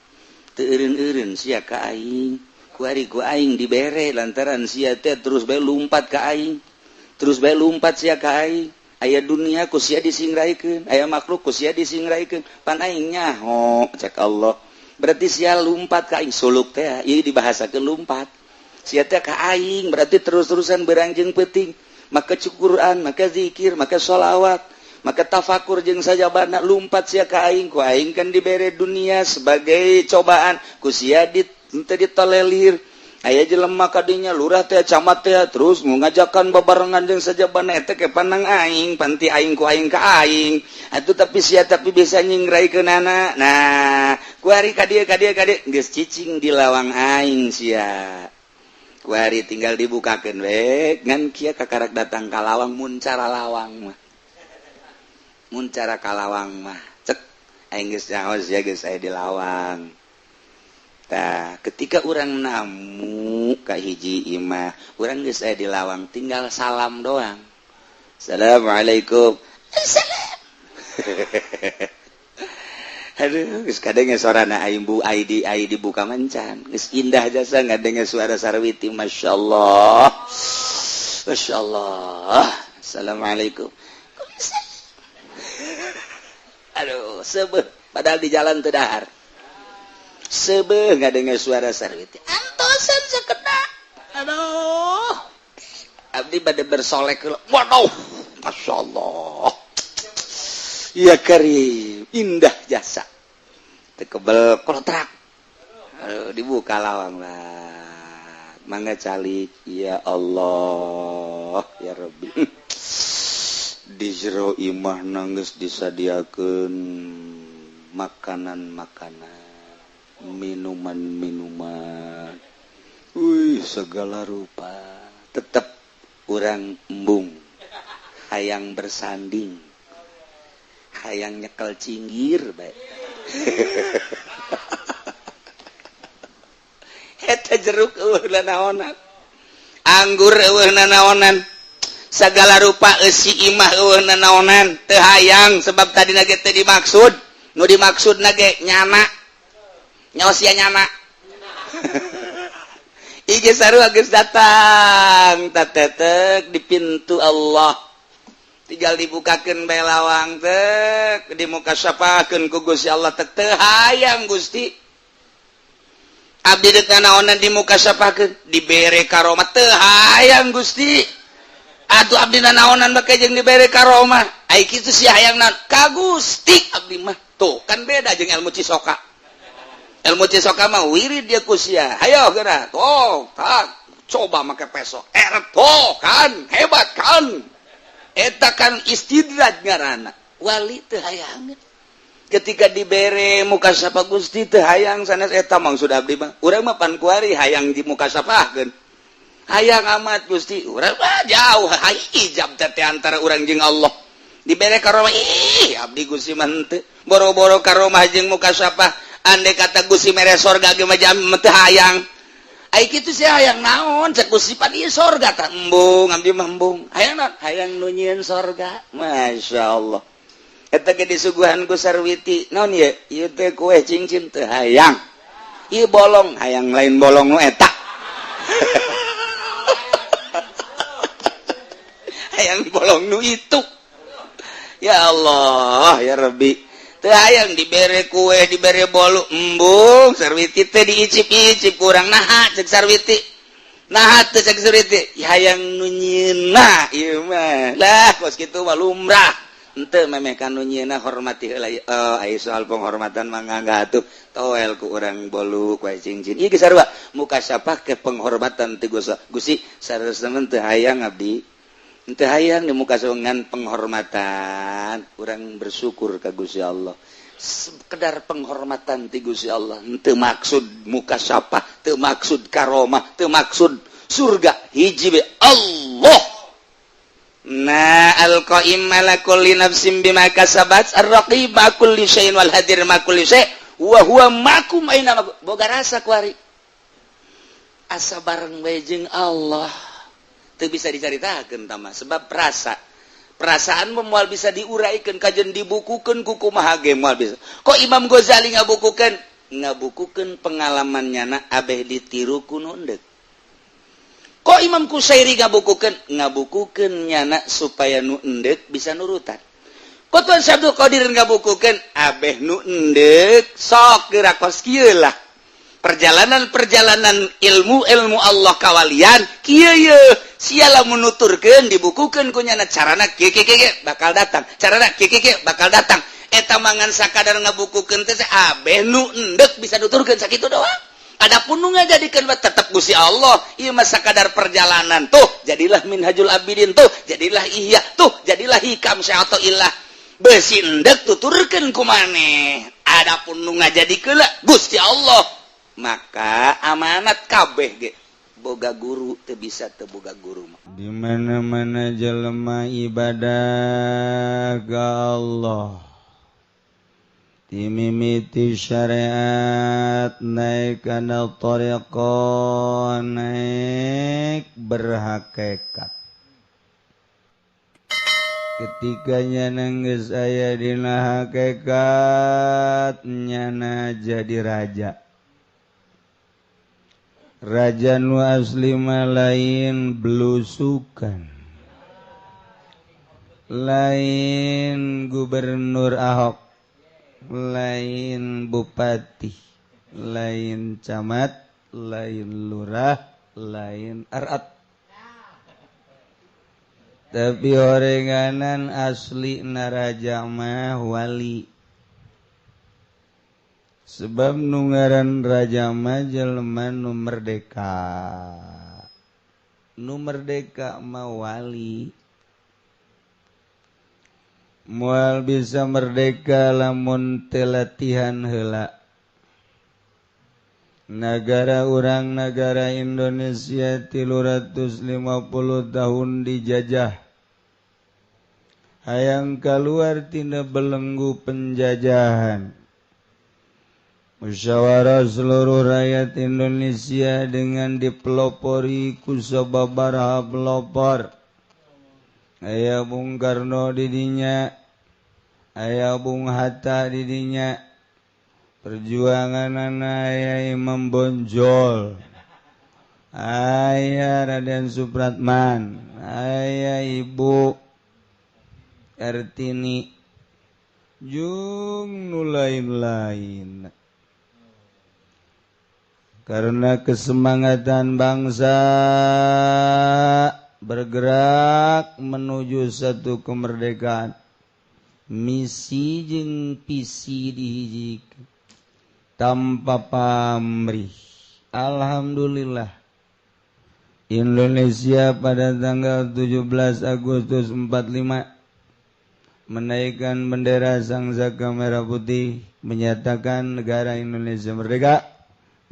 teu eureun-eureun sia ka aing, kuari ku aing dibere lantaran sia teh terus bae lumpat ka aing, terus bae lumpat sia ka aing. Aya dunia ku sia disingraikeun, aya makhluk ku sia disingraikeun, pan aing nyaho cek Allah. Berarti sia lumpat ka aing, suluk teh ieu dibahasakeun lumpat. Sia teh ka aing berarti terus-terusan berang jeung peuting, maka cukuran, maka zikir, maka sholawat, maka tafakur jeung sajabana lumpat sia ka aing, ku aing kan dibere dunia sebagai cobaan, ku sia teu ditolelir. Aya jelema kadinya lurah teh camat teh terus ngajakan babarengan jeung sajabana eta ke panang aing, panti aing ku aing ka aing. Atuh tapi sia tapi bisa nyingraikeunana. Nah, kuari ka dieu ka dieu ka dieu geus cicing di lawang aing sia. Kuari tinggal dibukakeun we ngan kieu kakarak datang ka lawang mun cara lawang mah. Mun cara ka lawang mah cek aing geus nyaho sia geus aya di lawang. Tah, ketika urang namu ka hiji imah, urang geus aya di lawang tinggal salam doang. Assalamualaikum. Assalam. Aduh, geus kadenge sorana aing bu ID ID buka mencan. Geus indah jasa ngadenge suara Sarwiti, masyaallah. Masyaallah. Assalamualaikum. Aduh, sebeh padahal di jalan teu dahar. Sebeh ngadenge suara Sarwiti. Antosan sakedak. Aduh. Abdi bade bersolek heula. Waduh, masyaallah. Ya karim, indah jasa. Tekebel kolotrak. Aduh, dibuka lawang lah. Mangga calik, ya Allah, ya Rabbi. Di jero imah nangis disadiakeun makanan-makanan, minuman-minuman. Wih, segala rupa. Tetep urang embung, hayang bersanding. Hayang nyekel cinggir bae. Eta jeruk eueuh nanaonan, anggur eueuh nanaonan, segala rupa eusi imah eueuh nanaonan, teu hayang sebab tadina ge teu dimaksud, nu dimaksudna ge nyana. Nyaho sia nyana. Ieu sarua geus datang tatetek di pintu Allah. Tinggal dibukakan bae lawang teh di muka syafakeun ku Gusti Allah teh teu hayang Gusti abdi deuk naonan di muka syafakeun dibere karomah teu hayang Gusti atuh abdi naonan make jeung dibere karomah ai kitu sia hayang naon ka Gusti abdi mah tuh kan beda jeung ilmu Cisoka ilmu Cisoka mah wirid dia ku sia hayo geura tuh tak coba make peso tuh kan hebat kan eta kan istidraj ngaranna wali teu hayang ketika dibere muka sapa Gusti teu hayang sanes eta maksud abdi mah urang mah pan kuari hayang di muka sapahkeun hayang amat Gusti urang mah jauh hayang ijab teh antara urang jeung Allah dibere karomah ih abdi Gusti mah henteu boro-boro karomah jeung muka sapah andai kata Gusti mere sorga ge mah jam teu hayang ai kitu sia hayang naon cek Gusti pan ieu sorga tah embung abdi mah embung hayang naon hayang nu nyieun sorga masyaallah eta ge disuguhan ku Sarwiti naon ieu ieu teh kue cincin teu hayang ieu bolong hayang lain bolong nu eta hayang bolong nu itu ya Allah ya Rabbi teu hayang dibere kue dibere bolu embung Sarwiti teh diicip-icip kurang naha cek Sarwiti naha teh cek Sarwiti hayang nu nyieunna ieu mah lah kos kitu mah lumrah henteu memeh ka nu nyieunna hormati heula aya soal penghormatan mah ngangga atuh toel ku urang bolu kue cincin ieu geus sarua muka sapah ke penghormatan teu Gusti sarua teu hayang abdi henteu hayang di muka dengan penghormatan urang bersyukur ka Gusti Allah sekedar penghormatan ti Gusti Allah henteu maksud muka sapa teu maksud karomah teu maksud surga hiji be Allah na al-qaim ala kulli nafsin bima kasabat ar-raqib ma kulli syai'in wal hadir ma kulli syai' wa huwa ma'akum aina boga rasa kuari asa bareng bae jeung Allah teu bisa dicaritakeun tah mah sebab rasa perasaan moal bisa diuraikan kajen dibukukeun ku kumaha ge moal bisa kok Imam Ghazali ngabukukeun ngabukukeun pengalaman nyana abeh ditiru ku nu endek kok Imam Kusairi ngabukukeun ngabukukeun nyana supaya nu endek bisa nurutan kok Tuan Syabdul Qadir ngabukukeun abeh nu endek sok geura kos kieu lah perjalanan-perjalanan ilmu-ilmu Allah kawalian kieu ye siala menuturkeun dibukukeun ku nyana carana kieu kieu kieu bakal datang carana kieu kieu kieu bakal datang eta mangan sakadar ngabukukeun teh abeh nu endek bisa nuturkeun sakitu doang adapun nu ngajadikeun mah tetep Gusti Allah ieu mah sakadar perjalanan tuh jadilah Minhajul Abidin tuh jadilah Ihya tuh jadilah Hikam atau ilah besi endek tuturkeun ku maneh adapun nu ngajadikeun Gusti Allah maka amanat kabeh ge boga guru teu bisa teu boga guru mah. Di mana-mana jelema ibadah ka Allah timimiti syariat naik kana tariqah naik berhakikat. Ketika nyana geus aya dina hakikat nyana jadi raja. Raja nu asli mah lain blusukan, lain gubernur Ahok, lain bupati, lain camat, lain lurah, lain arat. Tapi orenganan asli naraja mah wali. Sebab nu ngaran raja mah jelema nu merdeka. Nu merdeka mah wali. Moal bisa merdeka lamun teu latihan heula. Nagara urang nagara Indonesia 350 tahun dijajah. Hayang kaluar tina belenggu penjajahan. Musyawarah seluruh rakyat Indonesia dengan dipelopori ku sababaraha pelopor. Aya Bung Karno didinya, aya Bung Hatta didinya. Perjuangan aya Imam Bonjol, aya Raden Supratman, aya Ibu Kartini, jeung nu lain-lain. Karena kesemangatan bangsa bergerak menuju satu kemerdekaan, misi jeung visi dihijikeun tanpa pamrih. Alhamdulillah Indonesia pada tanggal 17 Agustus 45 menaikkan bendera Sang Saka Merah Putih, menyatakan negara Indonesia merdeka,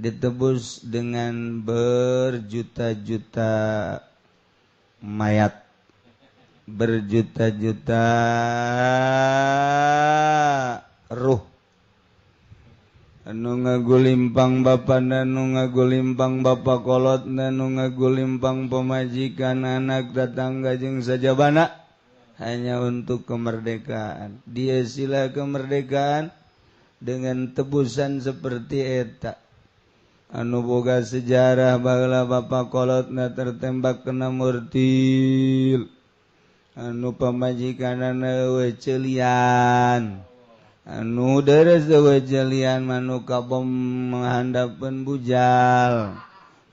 ditebus dengan berjuta-juta mayat, berjuta-juta ruh. Anu ngagulimpang bapana, nu ngagulimpang bapa kolot, nu ngagulimpang pemajikan, anak, tetangga jeung sajabana, hanya untuk kemerdekaan. Dia sila kemerdekaan dengan tebusan seperti eta. Anu boga sejarah baheula bapa kolotna tertembak kena murtil, anu pamajikanana eueuh ceulian, anu deres eueuh ceulian manu kabom menghandapeun bujal,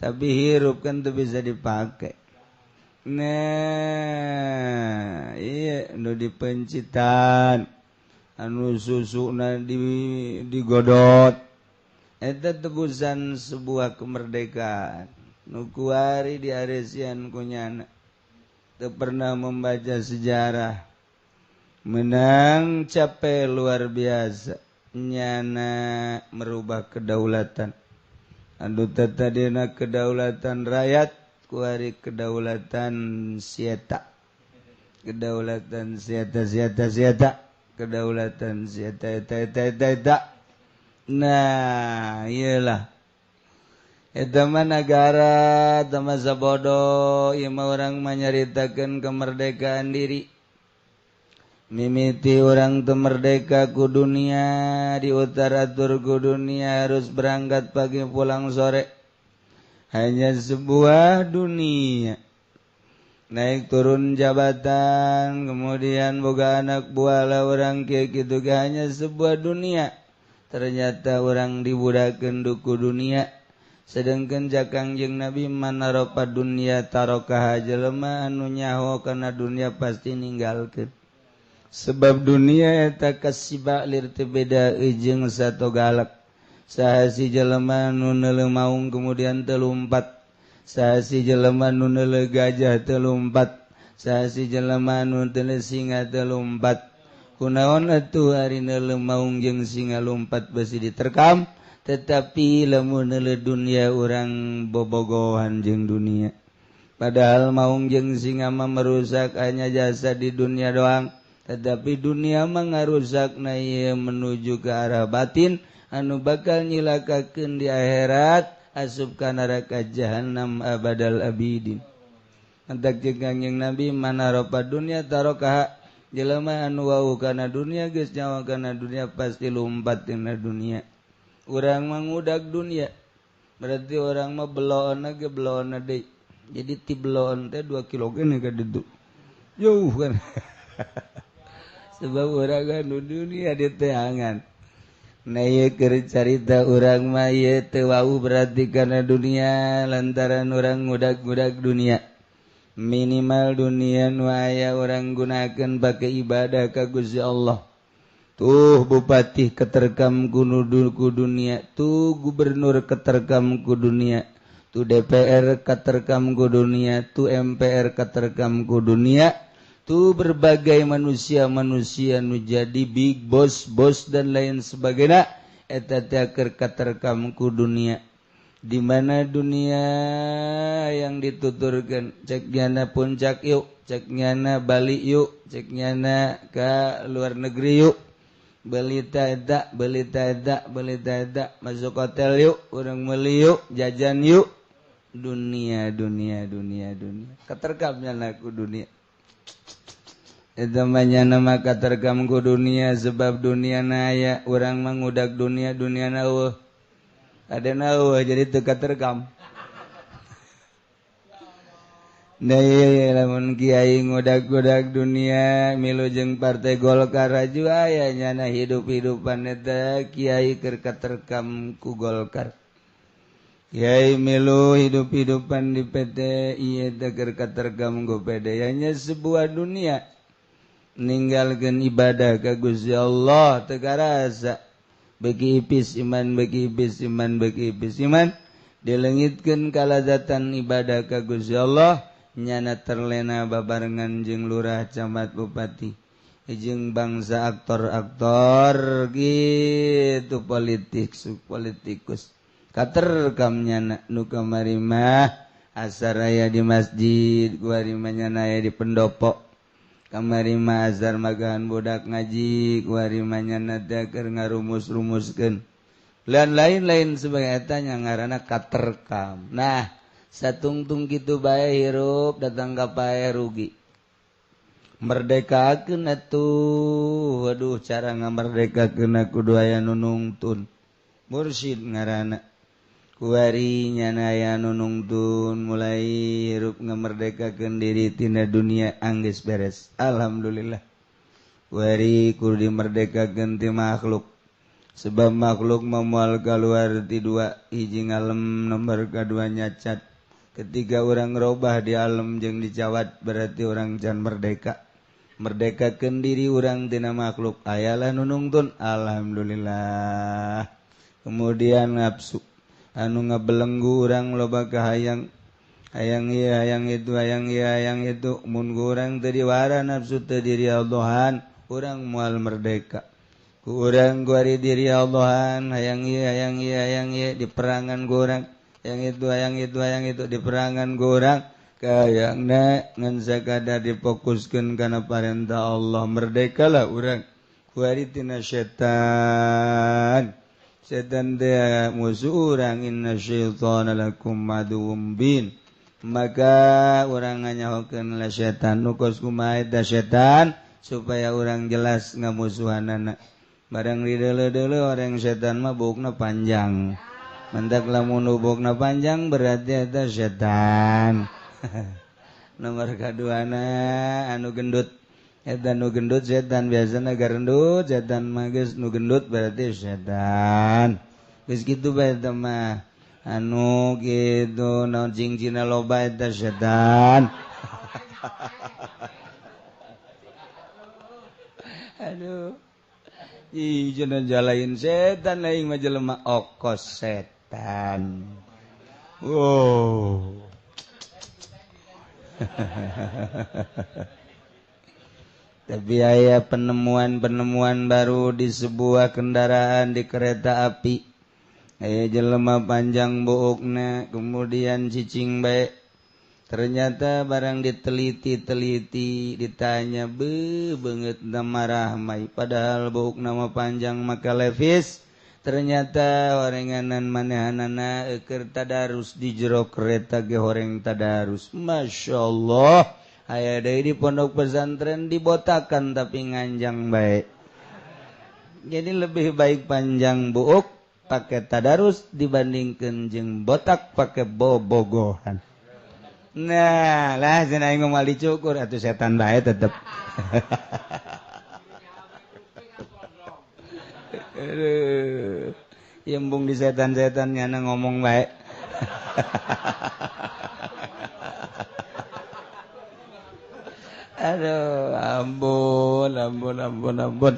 tapi hirup kan teu bisa dipake. Nah, iya nu dipencitan, anu susuna digodot. Eta tebusan sebuah kemerdekaan. Nu kuari diaresian ku nyana. Teu pernah membaca sejarah. Menang capek luar biasa. Nyana merubah kedaulatan. Anu tadina kedaulatan rakyat, kuari kedaulatan sieta. Kedaulatan sieta sieta sieta. Kedaulatan sieta eta eta eta eta. Nah, iyalah. Eta mah nagara, eta mah sabodo, ieu mah urang mah nyaritakeun kemerdekaan diri. Mimiti urang teu merdeka ku dunia, di utara tur ku dunia, harus berangkat pagi pulang sore. Hanya sebuah dunia. Naik turun jabatan, kemudian boga anak buah lah urang kieu kitu ge hanya sebuah dunia. Ternyata orang dibudakeun ku dunia. Sedangkan jakang jeung Nabi manaropa dunia tarokah jelema anu nyaho kana dunia pasti ninggalkeun. Sebab dunia eta kasiba lir teu beda jeung sato galak. Saha si jelema nu neuleuh maung kemudian teu lumpat, saha si jelema nu neuleuh gajah teu lumpat, saha si jelema nu neuleuh singa teu lumpat. Kunaon atuh ari neuleuh maung jeung singa lumpat besi diterkam, tetapi lamun neuleuh dunia urang bobogohan jeung dunia. Padahal maung jeung singa mah merusak hanya jasa di dunia doang, tetapi dunia mah ngarusakna ieu menuju ke arah batin anu bakal nyilakakeun di akhirat, asup ka neraka jahanam abadal abidin. Mantak jeung Kangjeng Nabi manaropa dunia tarokah. Jelema anu wau kana dunia geus nyawa kana dunia pasti lumpat dina dunia. Urang mangudak dunia. Berarti orang mah beloon ge beloon deui. Jadi ti beloon teh 2 kilo geuning ka ditu. Jauh kan. Sebab urang anu dunia diteangan. Nah ieu keur carita urang mah ieu teu wau berarti kana dunia lantaran urang ngudag-ngudag dunia. Minimal dunia nu aya urang gunakeun pake ibadah ka Gusti Allah. Tuh bupati keterkam ku dunia, tuh gubernur keterkam ku dunia, tuh DPR keterkam ku dunia, tuh MPR keterkam ku dunia, tuh berbagai manusia-manusia nu jadi big boss, bos dan lain sebagainya, eta teh keur katerkam ku dunia. Di mana dunia yang dituturkan, cek nyana puncak yuk, cek nyana Bali yuk, cek nyana ke luar negeri yuk. Beli eta, beli eta, beli eta, masuk hotel yuk, urang meuli yuk, jajan yuk. Dunia, dunia, dunia, dunia. Keterkamnya ku dunia. Eta mah nama katerkam ku dunia sebab dunia na aya, urang mangudak dunia, dunia na eueuh. Ada na eueuh jadi teu katerkam. Nah iya lamun kiai ngudak-ngudak dunia milu jeung partai Golkar raju aya nyana hidup-hidupan eta kiai keur katerkam ku Golkar. Kiai milu hidup-hidupan di PT ieu teh keur katerkam ku PD nya sebuah dunia. Ninggalkeun ibadah ka Gusti Allah teu karasa. Beki ipis iman, beki ipis iman, beki ipis iman, dilengitkeun kalazatan ibadah ka Gusti Allah. Nyana terlena babarengan jeung lurah camat bupati jeung bangsa aktor-aktor gitu politik politikus katerkam nyana nu kamari mah asar aya di masjid kuari mah nyana aya di pendopo kamari mah azar magahan budak ngaji kuari mah nyana teh keur ngarumus-rumuskeun lan lain-lain sebagai eta nya ngaranna katerkam. Nah satungtung kitu bae hirup datang ka pae rugi. Merdekakeun atuh. Waduh cara ngamerdekakeun kudu aya nu nungtun. Mursyid ngaranna. Kuari nyana aya nu nungtun mulai hirup ngamerdekakeun diri tina dunia anggeus beres. Alhamdulillah. Kuari kudu dimerdekakeun ti makhluk. Sebab makhluk moal kaluar ti dua, hiji ngalem nomor kadua nyacat. Ketika orang robah di alam jeung dicawat berarti orang can merdeka. Merdekakeun diri orang tina makhluk ayalah nu nungtun. Alhamdulillah. Kemudian nafsu anu ngabelenggu urang loba kahayang, hayang ieu hayang itu, hayang ieu hayang itu. Mun urang teu diwara nafsu teu dirialdohan, urang moal merdeka. Ku urang kuari diri Allahan hayang ieu hayang ieu hayang ieu di perangan ku urang. Yang itu, yang itu, yang itu di perangan gorang kayangna ngan sakadar difokuskeun kana parentah Allah merdekalah urang kuari tina setan. Setan teh musuh urang, inna syaitana lakum aduwwum mubin. Maka urang nganyahokeun la setan nu kos kumaha eta setan supaya urang jelas ngamusuhanana. Barang dideuleu-deuleu orang setan mah buukna panjang. Mentak lamun ubukna panjang berarti eta setan. Nomor kaduana anu gendut. Eta nu gendut setan biasana garendut, setan mah geus nu gendut berarti setan. Geus kitu bae eta mah. Anu kitu naon cingcina loba eta setan. Aduh. Ih cenah jalain setan lain mah jelema okos setan. Wow. Tapi aya penemuan-penemuan baru di sebuah kendaraan di kereta api. Aya jelema panjang buukna kemudian cicing bae. Ternyata barang diteliti-teliti ditanya be beungeut marah mai padahal buuk nama panjang maka levis. Ternyata orenganan manehanana keur tadarus di jero kereta ge horeng tadarus. Masya Allah, Aya deui di pondok pesantren dibotakan tapi nganjang bae. Jadi lebih baik panjang buuk pakai tadarus dibandingkan jeung botak pakai bobogohan. Nah, lah cenah aing moal dicukur atuh setan bae tetep. Aduh, embung di setan-setan nyana ngomong bae. Aduh, ampun, ampun, ampun, ampun.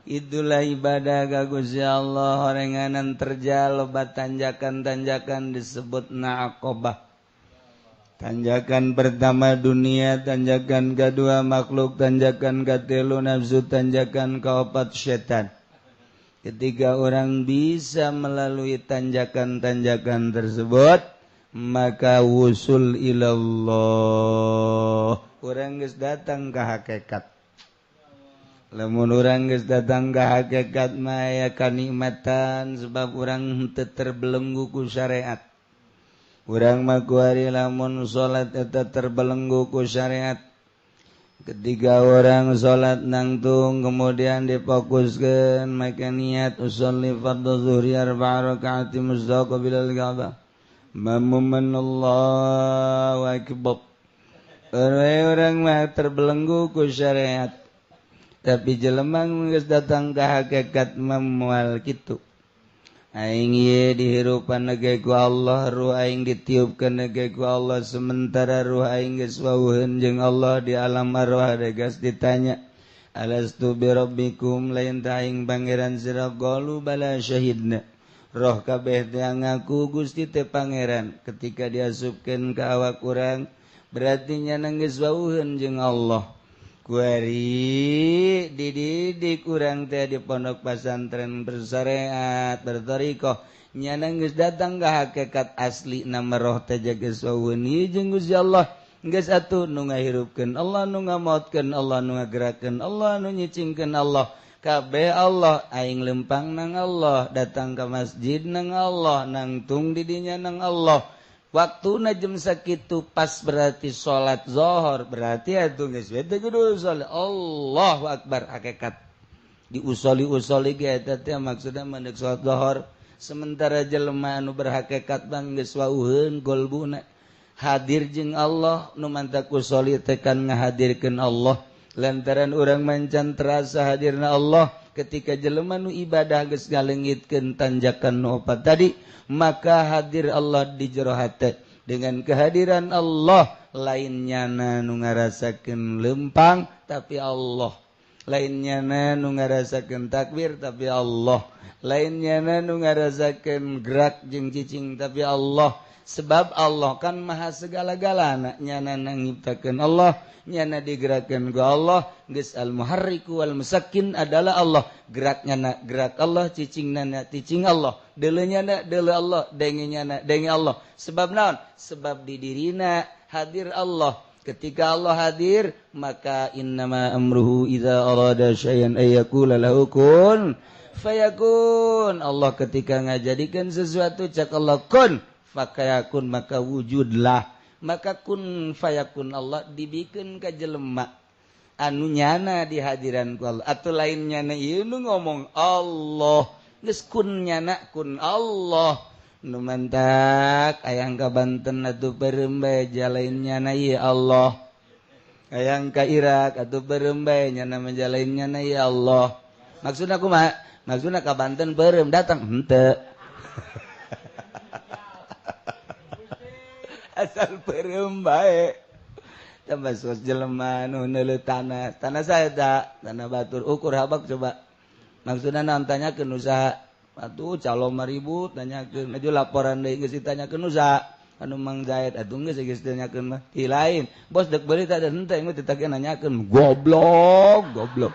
Itulah ibadah ka Gusti Allah, horenganan terjal loba tanjakan-tanjakan disebut naqobah. Tanjakan pertama dunia, tanjakan kedua makhluk, tanjakan katilu nafsu, tanjakan keempat setan. Ketika orang bisa melalui tanjakan-tanjakan tersebut, maka wusul ilallah. Urang geus datang ka hakikat. Lamun urang geus datang ka hakikat mah aya kanikmatan sebab urang henteu terbelenggu ku syariat. Urang mah kuari lamun salat eta terbelenggu ku syariat. Ketika orang salat nangtung kemudian difokuskeun maka niat usolli fardhu zuhri arba'a rakaati mustaqbilal Ka'bah. Mamuman Allahu akbar. Orang mah terbelenggu ku syariat. Tapi jelema geus datang ka hakikat moal kitu. Aing ieu dihirupan ge ku Allah, ruh aing ditiupkeun ge ku Allah, sementara ruh aing geus wawuheun jeung Allah di alam arwah geus ditanya, alastu bi rabbikum, lain ta aing pangeran sira, qalu bala syahidna. Roh kabeh teh ngaku Gusti teh pangeran. Ketika diasupkeun ka awak urang berarti nya geus wawuheun jeung Allah. Kuari dididik urang teh di pondok pesantren bersyariat berthariqah nyana geus datang ka hakikat asli nama roh teh geus wawuheun jeung Gusti Allah. Geus atuh nu ngahirupkeun Allah, nu ngamaotkeun Allah, nu ngagerakeun Allah, nu nyicingkeun Allah, kabeh Allah. Aing lempang nang Allah, datang ka masjid nang Allah, nangtung di dinya nang Allah. Waktu jam sakitu pas berarti salat zuhur, berarti atuh geus we teh kudu salat. Allahu akbar hakikat. Diusoli-usoli ge eta teh maksudna mendek salat zuhur. Sementara jelema anu berhakikat bang geus wauheun golbuna hadir jeung Allah, nu mantak usoli teh kan ngahadirkeun Allah. Lantaran urang mancan terasa hadirna Allah ketika jelema nu ibadah geus ngaleungitkeun tanjakan nu opat tadi, maka hadir Allah di jero hate. Dengan kehadiran Allah lain nyana nu ngarasakeun lempang tapi Allah, lain nyana nu ngarasakeun takbir tapi Allah, lain nyana nu ngarasakeun gerak jeung cicing tapi Allah. Sebab Allah kan maha segala-galana, nyana nyiptakeun Allah, nyana digerakkeun ku Allah. Geus al-muharriku wal musakkin adalah Allah. Geraknya na gerak Allah, cicingna na cicing Allah, deuleunya na deuleu Allah, dengenya na denge Allah. Sebab naon? Sebab di dirina hadir Allah. Ketika Allah hadir, maka innama amruhu idza arada syai'an ay yaqula lahu kun fayakun. Allah ketika ngajadikeun sesuatu cak Allah kun fakayakun, maka wujudlah. Maka kun fayakun Allah dibikeun ka jelema anu nyana di hadiran ku Allah. Atau lain nyana ieu nu ngomong Allah, geus kun nyana kun Allah. Nu mantak ayang ka Banten atuh beureum bae jalain nyana ieu Allah. Ayang ka Irak atuh beureum bae nyana menjalain nyana ieu Allah. Maksudna kumaha? Maksudna ka Banten beureum datang henteu. Asal beureum bae. Tambah sos jelema nu neuleuh tanah. Tanah saya tak, tanah batur ukur habak coba. Maksudna naon tanyakeun usaha. Atuh calon mah ribut tanyakeun, aju laporan deui geus ditanyakeun usaha. Anu Mang Zaid atuh geus geus ditanyakeun mah. Ti lain, bos deuk beuli teh henteu mah ditagih nanyakeun. Goblok, goblok.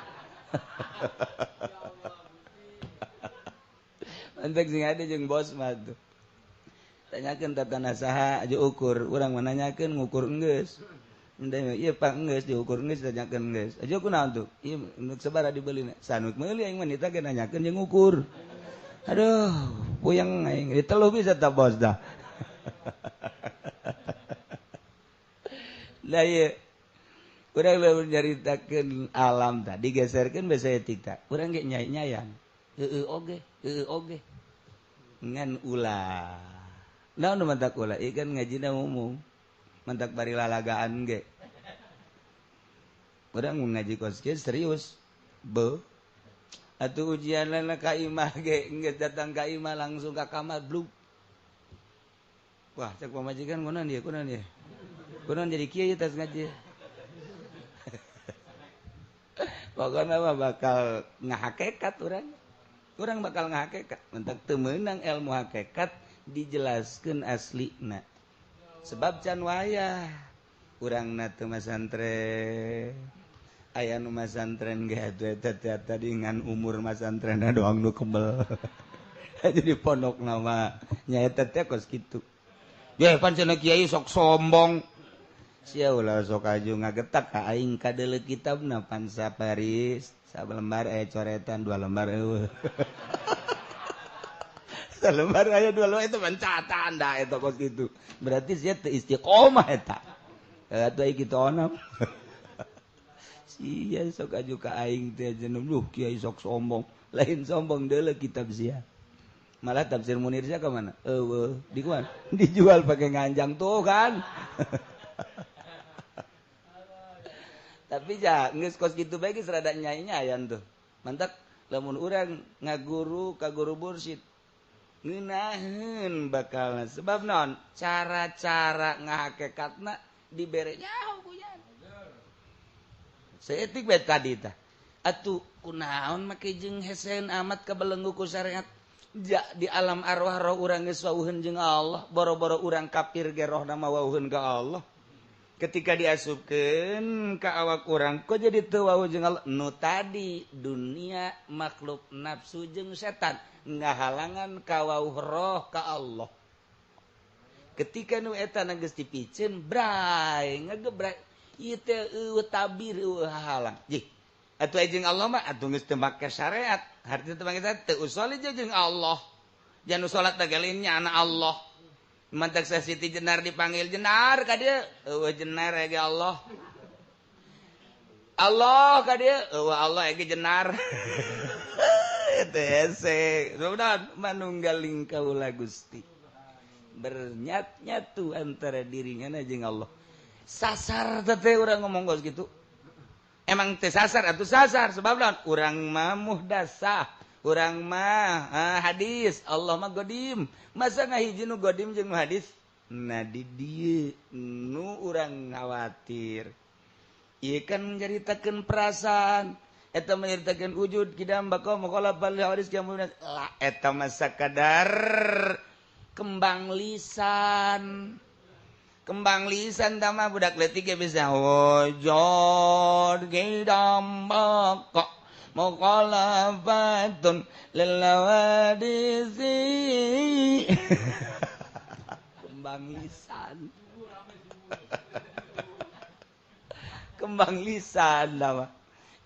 Mantek sing ade jeung bos mah tuh. Tanyakeun tanah saha aja ukur, urang mah nanyakeun ngukur geus. Henteu ieu pak geus diukur geus tanyakeun geus. Aja kunaon tuh? Ieu nu sabaraha dibeulina? Sanuk meuli aing mah ditagih nanyakeun jeung ngukur. Aduh, puyeng aing diteluh bisa ta bos dah. Lah ieu urang lamun nyaritakeun alam tadi geserkeun basa etika. Urang ge nyai-nyayan. Heueuh oge, heueuh oge. Ngan ulah. Naon nu mantak ulah? Ieu kan ngajina umum. Mantak bari lalagaan ge. Urang ngaji kos kieu serius. Be. Atuh ujianna ka imah ge geus datang ka imah langsung ka kamar blug. Wah, cek pamajikan kunaon ieu, kunaon ieu. Kunaon jadi kieu ieu tas ngaji. Pokoknya mah bakal ngahakekat urang. Urang bakal ngahakekat. Mentak teu meunang ilmu hakikat dijelaskeun aslina. Sebab can wayah urangna teu masantren. Aya nu masantren ge atuh eta teh tadi ngan umur masantrenna doang nu kebel. Jadi pondok nama nya eta teh kos kitu. Ye pan cenah kiai sok sombong. Sia ulah sok aju ngagetak ka aing kadeuleu kitabna pan saparis salembar aya coretan dua lembar eueuh. Salembar aya dua lembar itu pencatatan da eta kos kitu. Berarti sia teu istiqomah eta. Atuh ai kitu onam. Sia sok aju ka aing teh jeneng duh kiai sok sombong. Lain sombong deuleu kitab sia. Malah tafsir Munir sia ka mana? Eueuh, di kuan? Dijual pakai nganjang tuh kan. Tapi ja geus kos kitu bae geus rada nyai-nyayan tuh. Mantak lamun urang ngaguru ka guru mursyid ngeunaheun bakalna sebab naon? Cara-cara ngahakekatna dibere nyaho ku nya. Saeutik bae tadi tah. Atuh kunaon make jeung hesen amat kabelenggu ku syariat. Ja di alam arwah roh urang geus wauheun jeung Allah, boro-boro urang kafir ge rohna mah wauheun ka Allah. Ketika diasupkeun ka awak urang kok jadi teu wau jeung Allah? Nu tadi dunia makhluk nafsu jeung setan ngahalangan ka wau roh ka Allah. Ketika nu eta geus dipiceun bray ngagebray ieu teh eueuh tabir eueuh hahalang. Jih atuh jeung Allah mah atuh geus teu make syariat. Hartina teu make syariat teu usoli jeung Allah. Jangan salat tagalin nya anak Allah. Mantak Siti Jenar dipanggil Jenar ka dieu eueuh Jenar ege Allah. Allah ka dieu eueuh Allah ege Jenar. Eta hese. Sudah manunggaling kaula Gusti. Bernyat-nyatu antara dirinya jeung Allah. Sasar teh urang ngomong geus kitu. Emang teh sasar atuh sasar sebab naon? Urang mah muhdasah. Urang mah hadis, Allah mah godim. Masa ngahiji nu godim jeung nu hadis? Nah di dieu nu urang khawatir. Ieu kan nyaritakeun perasaan, eta nyaritakeun wujud kidam baqa maqala bal hadis kiamun. Lah eta mah sakadar kembang lisan. Kembang lisan tah mah budak leutik ge bisa wujud kidam baqa mukhalafatun lil-wadisi. Kembang lisan. Kembang lisan nama.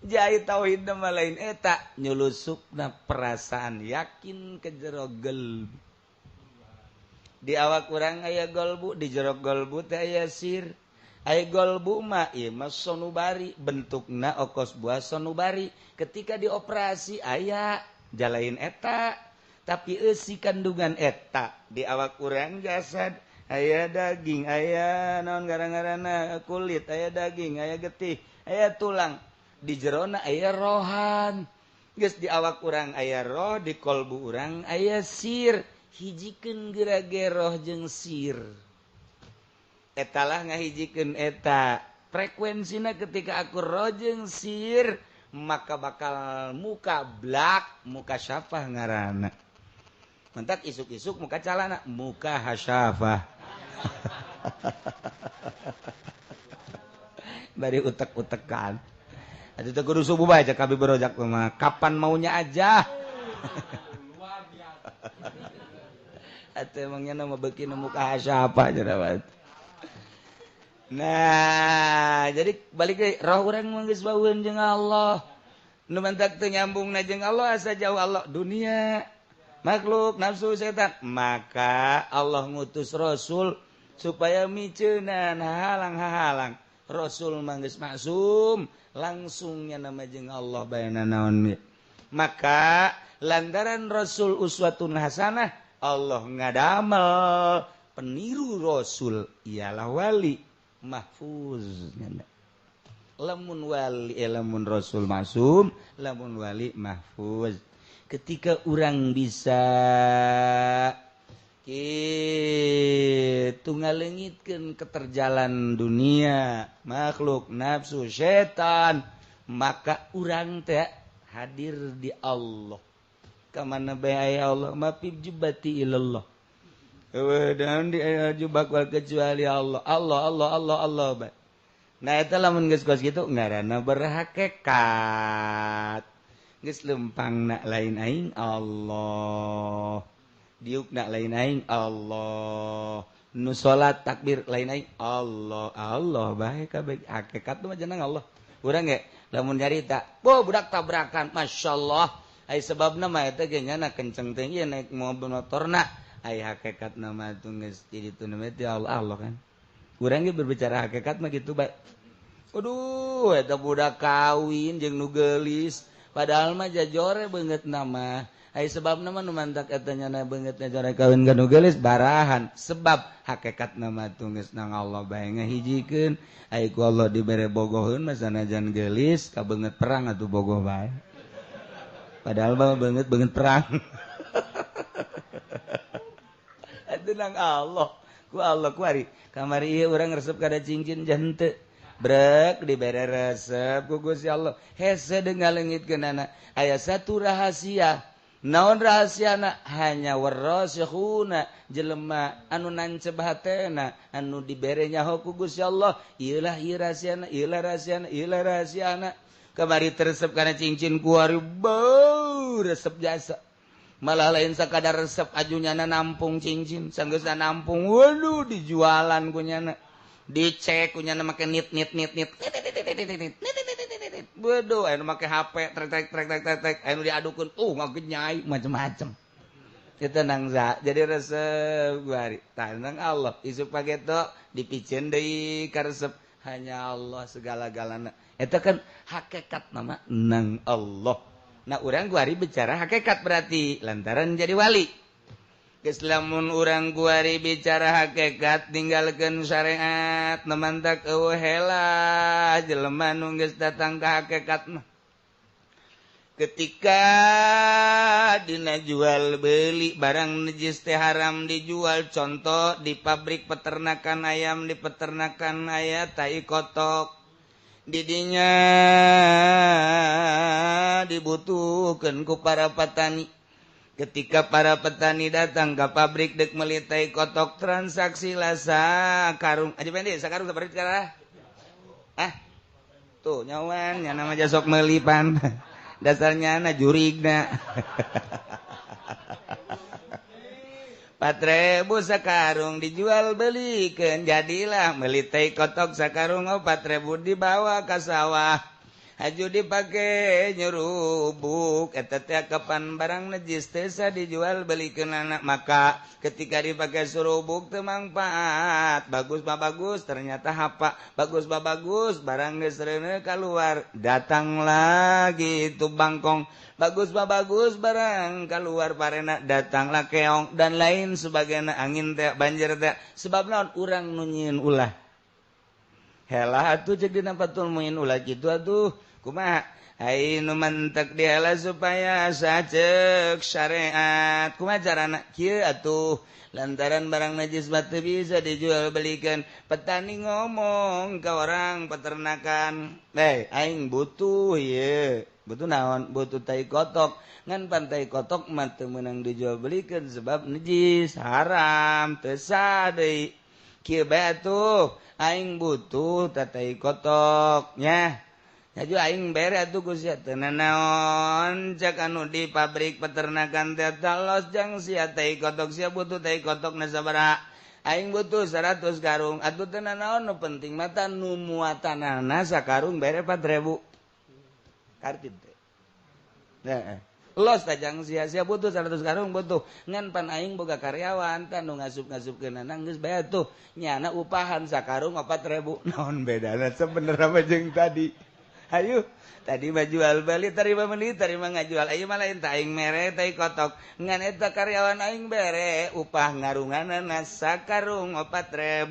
Jai tauhid nama lain eta nyulusupna perasaan yakin ke jero gelbu. Di awak urang aya golbu, di jero golbu teh aya sir. Ai golbu mah ieu mah sonubari, bentukna okos buah sonubari. Ketika dioperasi aya jalain eta, tapi eusi kandungan eta di awak urang jasad aya daging, aya naon gara-garana kulit, aya daging, aya getih, aya tulang. Di jerona aya rohan. Geus di awak urang aya roh, di kolbu urang aya sir. Hijikeun geura-ge roh jeung sir. Etalah ngahijikeun eta frekuensina ketika aku rojeng sir maka bakal muka blak muka syafah ngaranna. Mentak isuk-isuk muka calana muka hasyafah. Bari utek-utekan. Atuh teh kudu subuh bae cek abi berojak mah kapan maunya aja. Atuh emangnya nama beuki nu muka hasyafah cenah. Nah, jadi balik deui roh urang mah geus baueun jeung Allah. Nu mantak teu nyambungna jeung Allah asa jauh Allah dunia, makhluk, nafsu, setan. Maka Allah ngutus rasul supaya miceunan halang-halang. Rasul mah geus maksum langsungnya nama jeung Allah bae naon. Maka lantaran Rasul uswatun hasanah, Allah ngadamel peniru Rasul ialah wali mahfuz. Lamun wali lamun Rasul maksum, lamun wali mahfuz. Ketika orang bisa kitu ngalengitkeun keterjalan dunia, makhluk, nafsu, setan, maka urang teh hadir di Allah. Kamana bae aya Allah, mapib jubati ilallah. Dan di jubak wal kecuali Allah. Allah Allah Allah Allah bae. Nah eta lamun geus kos kitu ngaranna berhakikat. Geus lempang nak lain aing Allah. Diuk nak lain aing Allah. Nu salat takbir lain aing Allah. Allah bae kabeh hakikat mah jeneng Allah. Urang ge lamun nyarita, "Bo budak tabrakan, masyaallah." Ai sebabna mah eta ge nyana kenceng teh ieu naik mobil motorna. Ai hakikat nama tuh geus jadi tu nama teh Allah Allah kan. Urang ge berbicara hakikat mah gitu bae. Aduh, eta budak kawin jeung nu geulis, padahal mah jajore beungeut nama. Ai sebabna mah nu mantak eta nyana beungeutna jore kawin ka nu geulis barahan. Sebab hakikat nama tuh geus nang Allah bae ngahijikeun. Ai ku Allah dibere bogoheun mah sanajan geulis ka beungeut perang atuh bogoh bae. Padahal mah beungeut perang. Itu nang Allah. Ku Allah kuari. Kamari ieu urang resep kada cincin jante. Brek dibere resep ku Gusti Allah. Hese ngalengitkeunana. Aya satu rahasia. Naon rahasiana? Hanya warasikhuna jelema anu nancep hatena, anu dibere nyaho ku Gusti Allah. Ieulah ieu rahasiana, ieulah rahasiana, ieulah rahasiana. Kamari teresep kana cincin kuari beuh resep jasa. Malah lain sakadar resep ajunyana nampung cincin, sanggeusna nampung, waduh dijualan kunyana, dicek kunyana make nit nit nit nit nit nit, waduh anu make HP trek trek trek trek trek, anu diadukeun, ngagenyai macem-macem. Itu nangsa, jadi resep guari, tanang Allah, isuk pageto dipiceun deui ka resep, hanya Allah segala-galana. Eta kan hakikat nama nang Allah. Nah urang guari bicara hakikat berarti lantaran jadi wali. Geus lamun urang guari bicara hakikat ninggalkeun syariat nemantak eueuh hela jelema nu geus datang ka hakikat mah. Ketika dina jual beli barang najis teh haram dijual, contoh di pabrik peternakan ayam, di peternakan aya tai kotok. Didinya dibutuhkan ku para petani. Ketika para petani datang ke pabrik dek meuli tai kotok, transaksi lah sakarung. Aja pendek sakarung seperti sekarang. Ah. Tuh nyawan nya nama jasok meuli pan. Dasarnya na jurigna. 4.000 sakarung dijual belikan, jadilah meuli tai kotok sakarung 4.000 dibawa ke sawah. Haju dipake nyerubuk eta teh kapan barang najis teh dijual belikeun anak. Maka ketika dipake surubuk teu mangfaat, bagus mah bagus ternyata hapa, bagus mah bagus barang geus reuneuh keluar, datang lagi itu bangkong, bagus mah bagus barang keluar parena, datanglah keong dan lain sebagainya, angin teh banjir teh. Sebab naon urang nu nyieun ulah. Helah atuh ceuk dina Fathul Muin ulah kitu atuh. Kumaha ai nu mantek diheula supaya saceuk syariat. Kumaha carana kieu atuh lantaran barang najis mah teu bisa dijual belikan. Petani ngomong ke orang peternakan, "Hei, aing butuh ieu." Butuh naon? Butuh tai kotok. Ngan pantai kotok mah teu meunang dijual belikan sebab najis, haram, teu sah deui. Kieu bae atuh, aing butuh tai kotok nya. Haju aing bere atuh ku sia teu nanaon cek anu di pabrik peternakan teh talos jang sia tai kotok, sia butuh tai kotok na sabaraha? Aing butuh 100 karung. Atuh teu nanaon nu penting mah tah nu muatanana sakarung bere 4.000. Kartip teh. Heeh. Los tajang sia-sia butuh 100 karung butuh. Ngan pan aing boga karyawan tah nu ngasup-ngasupkeunana geus bae tuh. Nyana upahan sakarung 4.000. Naon bedana sebenarnya mah jeung tadi. Ayo tadi mah jual beli terima beli terima ngajual. Ayo mah lain tah aing mere tai kotok. Ngan eta karyawan aing bere upah ngarunganana sakarung 4.000.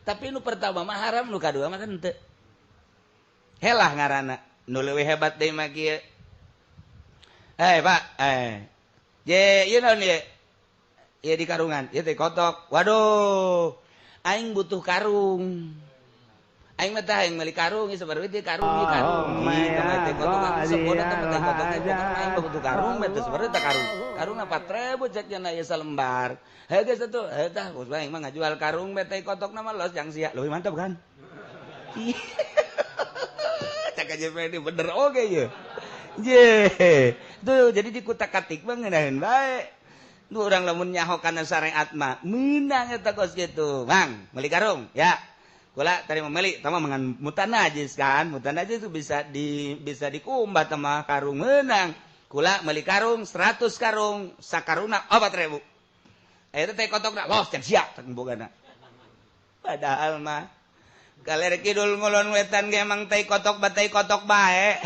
Tapi nu pertama mah haram, nu kadua mah henteu. Helah ngaranna. Nu leuwih hebat deui mah kieu. Eh Pak, ye ieu naon ieu? Ieu di karungan, ieu teh kotok. Waduh, aing butuh karung. Aing mah tah aing meuli karung, ieu sabar duit karung, ieu karung. Ieu kamari teh kotok sepona teh teh kotok teh pokona aing mah butuh karung, mah teh sabar teh karung. Karungna 4.000 cek nya ieu salembar. Heuh geus atuh, heuh tah aing mah ngajual karung mah teh kotokna mah los jang sia. Leuwih mantap kan? Cak aja bener oge ieu. Je, tuh jadi dikutak-katik mah ngeunaheun bae. Nu urang lamun nyaho kana syariat mah meunang eta kos kitu. Mang, meuli karung ya. Kula tadi mau meuli, tah mah mangan mutanajis kan. Mutanajis itu bisa dikumbat sama karung meunang. Kula meuli karung 100 karung, sakarungna 4.000. Eta teh kotokna los can sia teh bogana. Padahal mah kaler kidul ngulon wetan ge emang tai kotok batai kotok bae.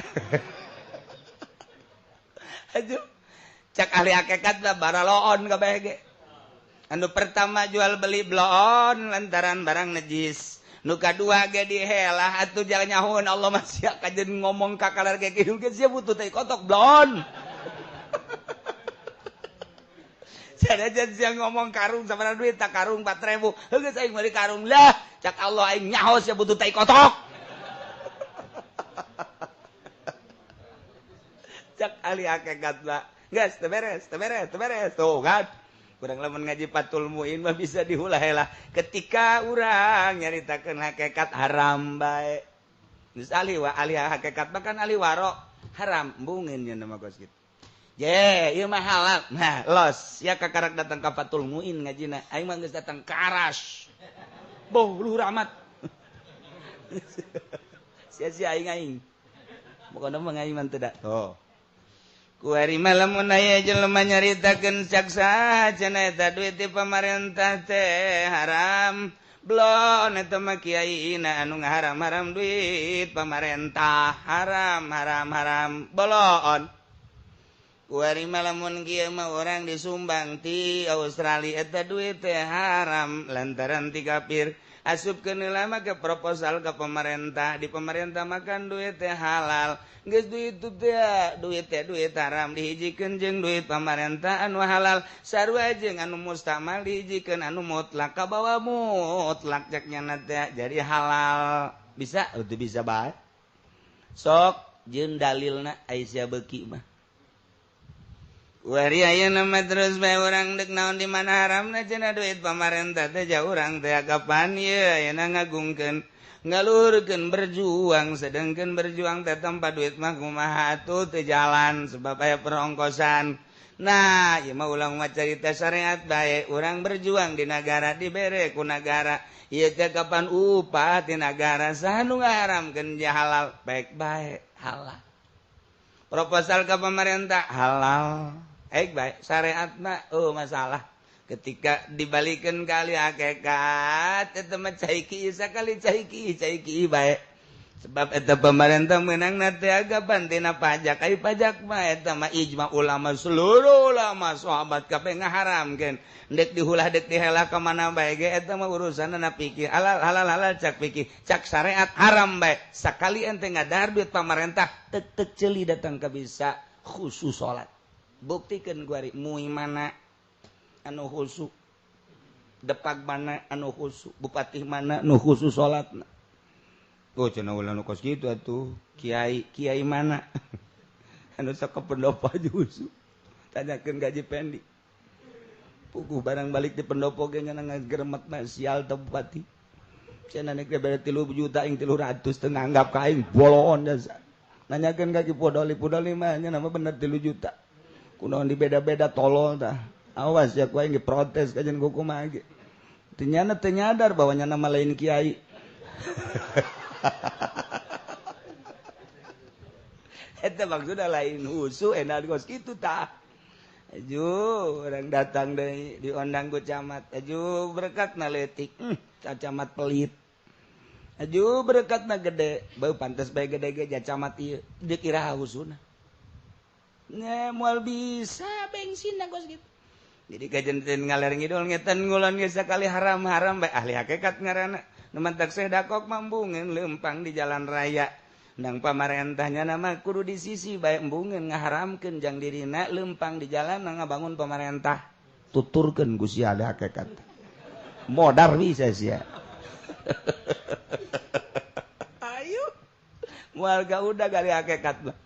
Aduh, cak ahli hakikat lah baraloon kabeh ge. Anu pertama jual beli bloon lantaran barang najis. Nu kadua ge dihelah atuh jalan nyahoeun Allah mah sia kajeun ngomong ka kaler ge kidul ge sia butuh tai kotok bloon. Sanajan sia ngomong karung sabaraha duit tak karung 4.000. Heuh geus aing meuli karung lah. Cak Allah aing nyaho sia butuh tai kotok. Cak ahli hakikat lah. Geus teu beres, teu beres, teu beres. Tuh kan. Kurang lamun ngaji Fathul Muin mah bisa dihulah-helah. Ketika urang nyaritakeun hakikat haram bae. Geus ahli wa ahli hakikat mah kan ahli waro haram embungeun nya mah kos kitu. Je, ieu mah halal. Nah, los ya kakarak datang ka Fathul Muin ngajina. Aing mah geus datang ka Aras. Boh luhur amat. Sia-sia aing aing. Pokona mah aing mah teu da. Tuh. Kuari malam aya jelema nyaritakeun caksa cenah eta duit ti pamarentah teh haram. Blon eta mah kiaina anu ngaharam-haram duit pamarentah haram haram haram bolon. Kuari malamun kieu mah urang disumbang ti Australia eta duit teh haram lantaran ti kafir. Asupkeun heula mah ke proposal ke pemerintah, di pemerintah makan duit teh halal. Geus duit teh duit teh duit haram dihijikeun jeung duit pamarentah anu halal. Sarua jeung anu mustamal dihijikeun anu mutlak kabawa mutlak cek nyana teh jadi halal. Bisa teu bisa bae. Sok jeung dalilna ai sia beuki mah. Wari ayeuna mah terus bae urang deuk naon di mana haramna cenah duit pamarentah teh jauh urang teh kapan ieu ayeuna ngagungkeun ngaluhurkeun berjuang sedangkeun berjuang teh tanpa duit mah kumaha atuh teu jalan sebab aya perongkosan. Nah, ieu mah ulang mah carita syariat bae urang berjuang di nagara dibere ku nagara ieu teh kapan upah ti nagara saha nu ngaharamkeun halal baik bae halal. Proposal ke pemerintah halal. Baik syariat mah oh masalah ketika dibalikan kali hakikat eta mah cai ki sakali cai ki bae sebab eta pemerintah meunangna teh agapan tina pajak ai pajak mah eta mah ijma ulama seluruh ulama sahabat kabeh ngaharamkeun deuk dihulah deuk dihelah ka mana bae ge eta mah urusanna pikir halal halal halal cak pikir cak syariat haram bae sakali ente ngadahar duit pamarentah tek-tek ceuli datang ka bisa khusus salat. Buktikan guari mui mana anu khusu depak mana anu khusu bupati mana anu khusus salatna. Oh cenah ulah nu kos kitu atuh kiai kiai mana anu sok ka pendopo aja khusu tanyakeun gaji pendi puguh barang balik di pendopo ge ngan ngageremet mah sial teh bupati cenah nek bere 3 juta aing 300 teu nganggap ka aing boloon jasa nanyakeun ka Ki Podoli Podoli mah nya nama bener 3 juta kunaon di beda-beda tolol tah awas ya ku aing diprotes kajian ku kumaha ge teu nyana teu nyadar bahwa nyana mah lain kiai. Eta maksudna lain husu enak kos kitu tah. Aju orang datang deui diondang ku camat. Aju berkatna leutik. Camat pelit. Aju berkatna gede, beuh pantes bae gede ge camat ieu. Deuk iraha husuna. Nya moal bisa bensin kos kitu. Jadi kajen ngaler ngidul ngetan ngulon ge sakali haram-haram bae ahli hakikat ngaranna. Nu mantak sedakok mambungeun leumpang di jalan raya. Nang pamarentahnya nama kudu di sisi bae embungeun ngaharamkeun jang dirina leumpang di jalan ngabangun pamarentah. Tuturkeun ku sia ahli hakikat. Modar bisa sia. Ayo. Warga udah gali hakikat mah.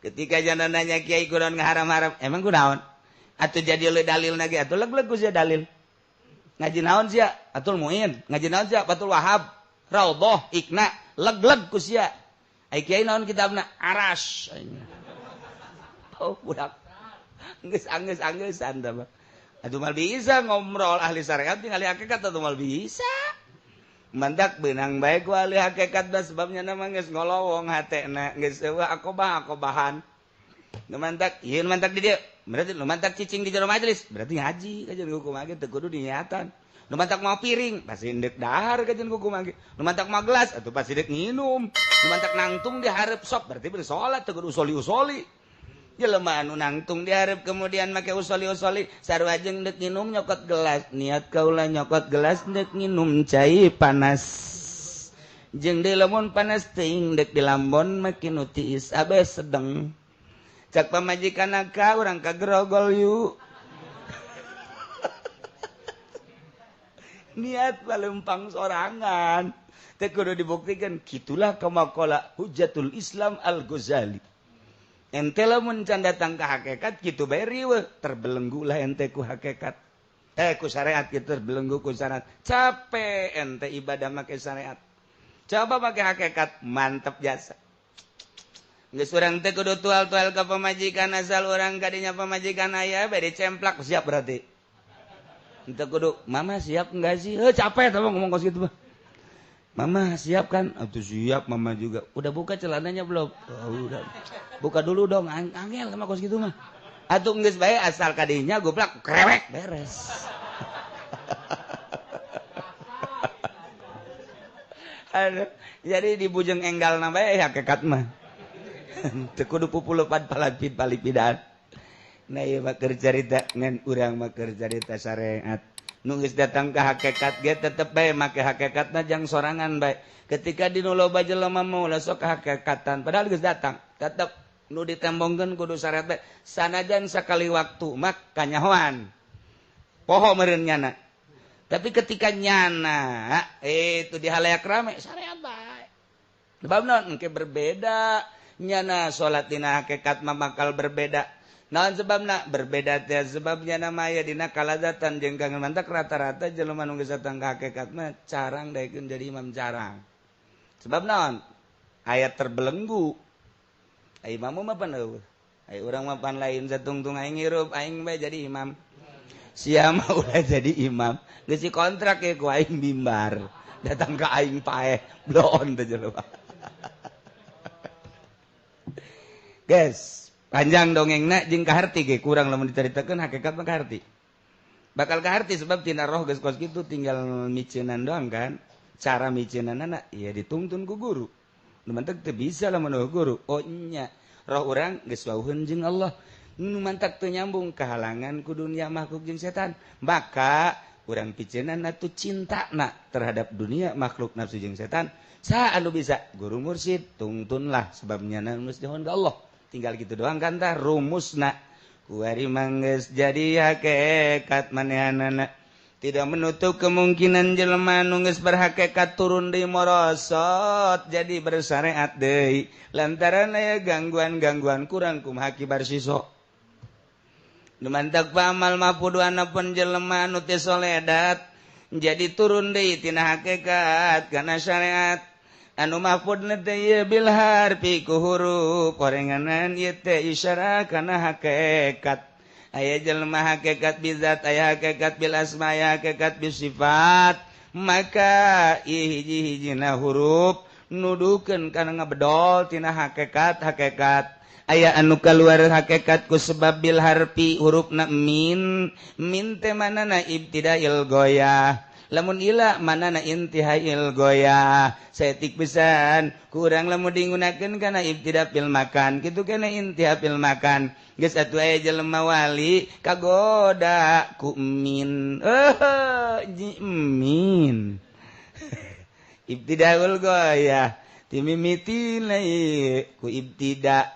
Ketika jana nanya kiai kunaon ngaharam-haram, emang kunaon? Atuh jadi le dalil lagi atuh leg-leg ku sia dalil. Ngaji naon sia? Atul Muin. Ngaji naon sia? Fathul Wahab, Raudhah, Ikna, leg-leg ku sia. Ai kiai naon kitabna? Aras. Oh budak. Geus anggeus-anggeusan tah mah. Atuh mal bisa ngobrol ahli syariat jeung ahli hakikat atuh mal bisa. Mandak beunang bae ku ahli hakikat da sebabnya nama geus ngolowong hatena, geus eueuh akobah-akobahan. Nu mantak ieu nu mantak di dieu. Berarti nu mantak cicing di jero majelis, berarti ngaji kajian hukum ge teu kudu diniatan. Nu mantak mau piring, pasti ndek dahar kajian hukum ge. Nu mantak mau gelas, atuh pasti dek nginum. Nu mantak nangtung di hareup sop, berarti bersolat teu kudu usoli-usoli. Jelema anu nangtung di hareup kemudian make usoli-usoli, sarua jeung dek nginum nyokot gelas. Niat kaula nyokot gelas dek nginum cai panas. Jeung deui lamun panas teuing dek dilambon make nu tiis abe sedeng. Cak pamajikan ka urang ka grogol yuk. Niat balempang sorangan. Teu kudu dibuktikan kitulah kamakola Hujatul Islam Al-Ghazali. Ente lamun can datang ka hakikat kitu bae riweuh, terbelenggu lah ente ku hakikat. Ku syariat kitu terbelenggu ku syariat. Capek ente ibadah make syariat. Coba make hakikat mantep jasa. Geus urang teh kudu tual-tual ka pamajikan asal urang kadinya pamajikan aya bae dicemplak siap berarti. Henteu kudu mama siap enggak sih? Heuh capek tah ngomong kos kitu mah. Mama siap kan? Atuh siap mama juga. Udah buka celananya belum? Oh, udah. Buka dulu dong, angel sama kos kitu mah. Atuh geus bae asal kadinya goblak krewek beres. Aduh, jadi di bujeng enggalna bae hakikat mah. Teu kudu pupulepan palapid palipidan. Nah ieu mah keur carita ngan urang mah keur carita syariat. Nu geus datang ka hakikat ge tetep bae make hakikatna jang sorangan bae. Ketika di nu loba jelema mah ulah sok hakikatan padahal geus datang, tetep nu ditembongkeun kudu syariat bae. Sanajan sakali waktu mah kanyahoan. Poho meureun nyana. Tapi ketika nyana itu di halayak rame syariat bae. Sebab naon engke berbeda. Nyana salat dina hakikat mah bakal berbeda. Naon sebabna? Berbeda teh sebabnya nama aya dina kalazatan jeung kangen mantak rata-rata jelema nu geus datang ka hakikat mah carang daekeun jadi imam carang. Sebab naon? Aya terbelenggu. Ai imam mah pan eueuh. Ai urang mah pan lain satungtung aing hirup aing bae jadi imam. Sia mah ulah jadi imam. Geus dikontrak ye ku aing mimbar. Datang ka aing paeh bloon teh jelema. Guys, panjang dongengna jeung kaharti ge kurang lamun dicaritakeun hakikat mah kaharti. Bakal kaharti sebab tina roh geus kos kitu tinggal miceunan doang kan. Cara miceunanna ya dituntun ku guru. Nu mantak teu bisa lamun guru. Oh nya, roh urang geus wauheun jeung Allah. Nu mantak teu nyambung kahalangan ku dunia makhluk jeung setan. Maka urang piceunanna tuh cintana terhadap dunia makhluk nafsu jeung setan. Saha anu bisa? Guru mursyid tungtunlah sebabnya nu geus dihon ka Allah. Tinggal gitu doang kan tah rumusna. Kuari manggeus jadi hakikat manehanana. Tidak menutup kemungkinan jelema nu geus berhakikat turun deui morosot jadi bersyariat deui. Lantaran aya gangguan-gangguan kurang kumaha kibar siso. Nu mantak pamal mapuduana pun jelema nu teu soledat jadi turun deui tina hakikat kana syariat. Anu mahfudna teh ieu bil harfi ku huruf korenganan ieu teh isyarah kana hakikat. Aya jelema hakikat bizat, aya hakikat bil asma, aya hakikat bis sifat. Maka hiji-hijina huruf Nuduhkeun kana ngabedol tina hakikat hakikat. Aya anu kaluar hakikat ku sebab bil harfi hurufna min. Min teh manana ibtidail goyah. Lamun ila manana intihail goyah. Saeutik pisan kurang lamun digunakeun kana ibtida fil makan kitu kana intiha fil makan. Geus atuh aya jelema wali kagoda ku min. Min. Ibtidaul goyah timimiti ku ibtida.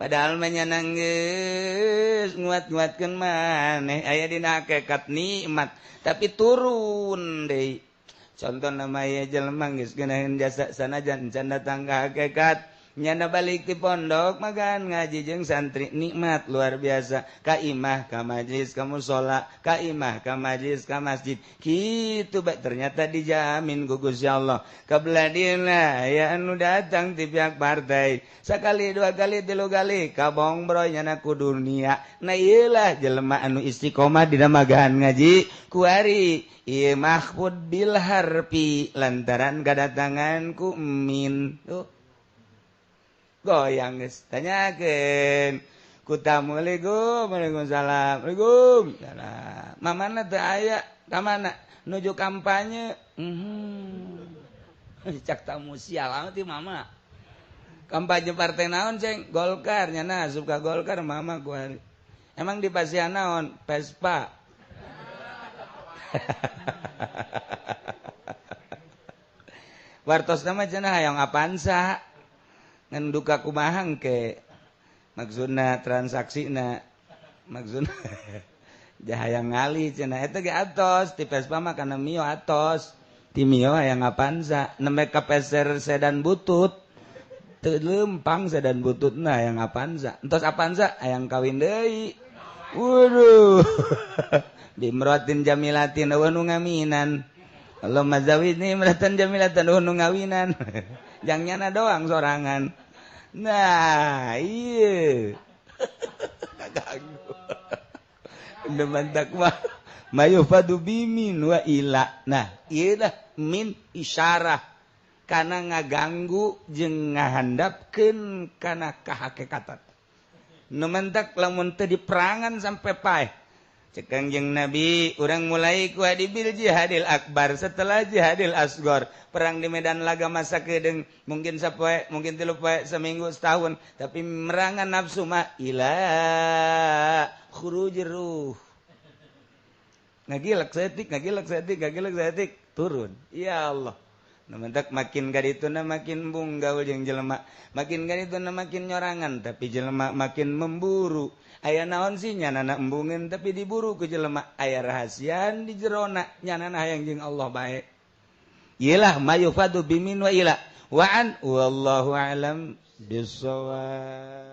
Padahal mah nya geus nguat-nguatkeun maneh aya dina hakikat nikmat tapi turun deui. Contohna mah aya jelema geus geunaheun jasa sanajan can datang ka hakikat nyana balik ti pondok magan ngaji jeung santri nikmat luar biasa ka imah ka majlis ka musala ka imah ka majlis ka masjid kitu bae ternyata dijamin ku Gusti Allah. Kabeladina aya anu datang ti pihak partai sakali dua kali tilu kali kabongbroy nyana ku dunia. Nah ieu lah jelema anu istiqomah dina magahan ngaji kuari ieu mahfud bil harfi lantaran kadatangan ku min. Tuh goyang geus tanyakeun ku tamu, "Assalamualaikum." "Waalaikumsalam." "Waalaikumsalam." Mamana teu aya, ka mana? Nuju kampanye. Cak tamu sial amat ieu mama. Kampanye partai naon, Ceng? Golkar nya asup ka Golkar mama gua. Emang di pasian naon? Vespa. Wartosna mah cenah hayang Avanza. Ngan duka kumaha engke maksudna transaksina maksudna jahayang ngali cenah eta ge atos ti Vespa mah kana Mio atos ti Mio hayang Avanza nembe ka peser sedan butut teu lempang sedan bututna hayang Avanza entos Avanza hayang kawin deui. Waduh. Bimratin jamilatin wa nu ngaminan. Allahumma zawidni imratan jamilatan wa nu ngawinan. Jang nyana doang sorangan. Nah, iya. Kaganggu. Demantak mah mayufadu bimin wa ila. Nah, ieu lah min isyarah kana ngaganggu jeung ngahandapkeun kana kahakikatan. Nu mentak lamun teu diperangan sampai paeh. Cek Kangjeng Nabi, urang mulai ku bil jihadil akbar setelah jihadil asgor. Perang di medan laga masa kedeung mungkin sapoe, mungkin 3 poe, seminggu, setahun, tapi merangan nafsu mah ila khurujir ruh. Ngagilek saeutik, ngagilek saeutik, ngagilek saeutik, turun. Ya Allah. Nu mentak makin kadituna makin bunggaul jeung jelema, makin kadituna makin nyorangan, tapi jelema makin memburu. Aya naon sih nyanana embungeun tapi diburu ku jelema, aya rahasian di jerona nyanana hayang jeung Allah bae. Iyalah mayufadu bimin wa ila wa an wallahu alam bisawab.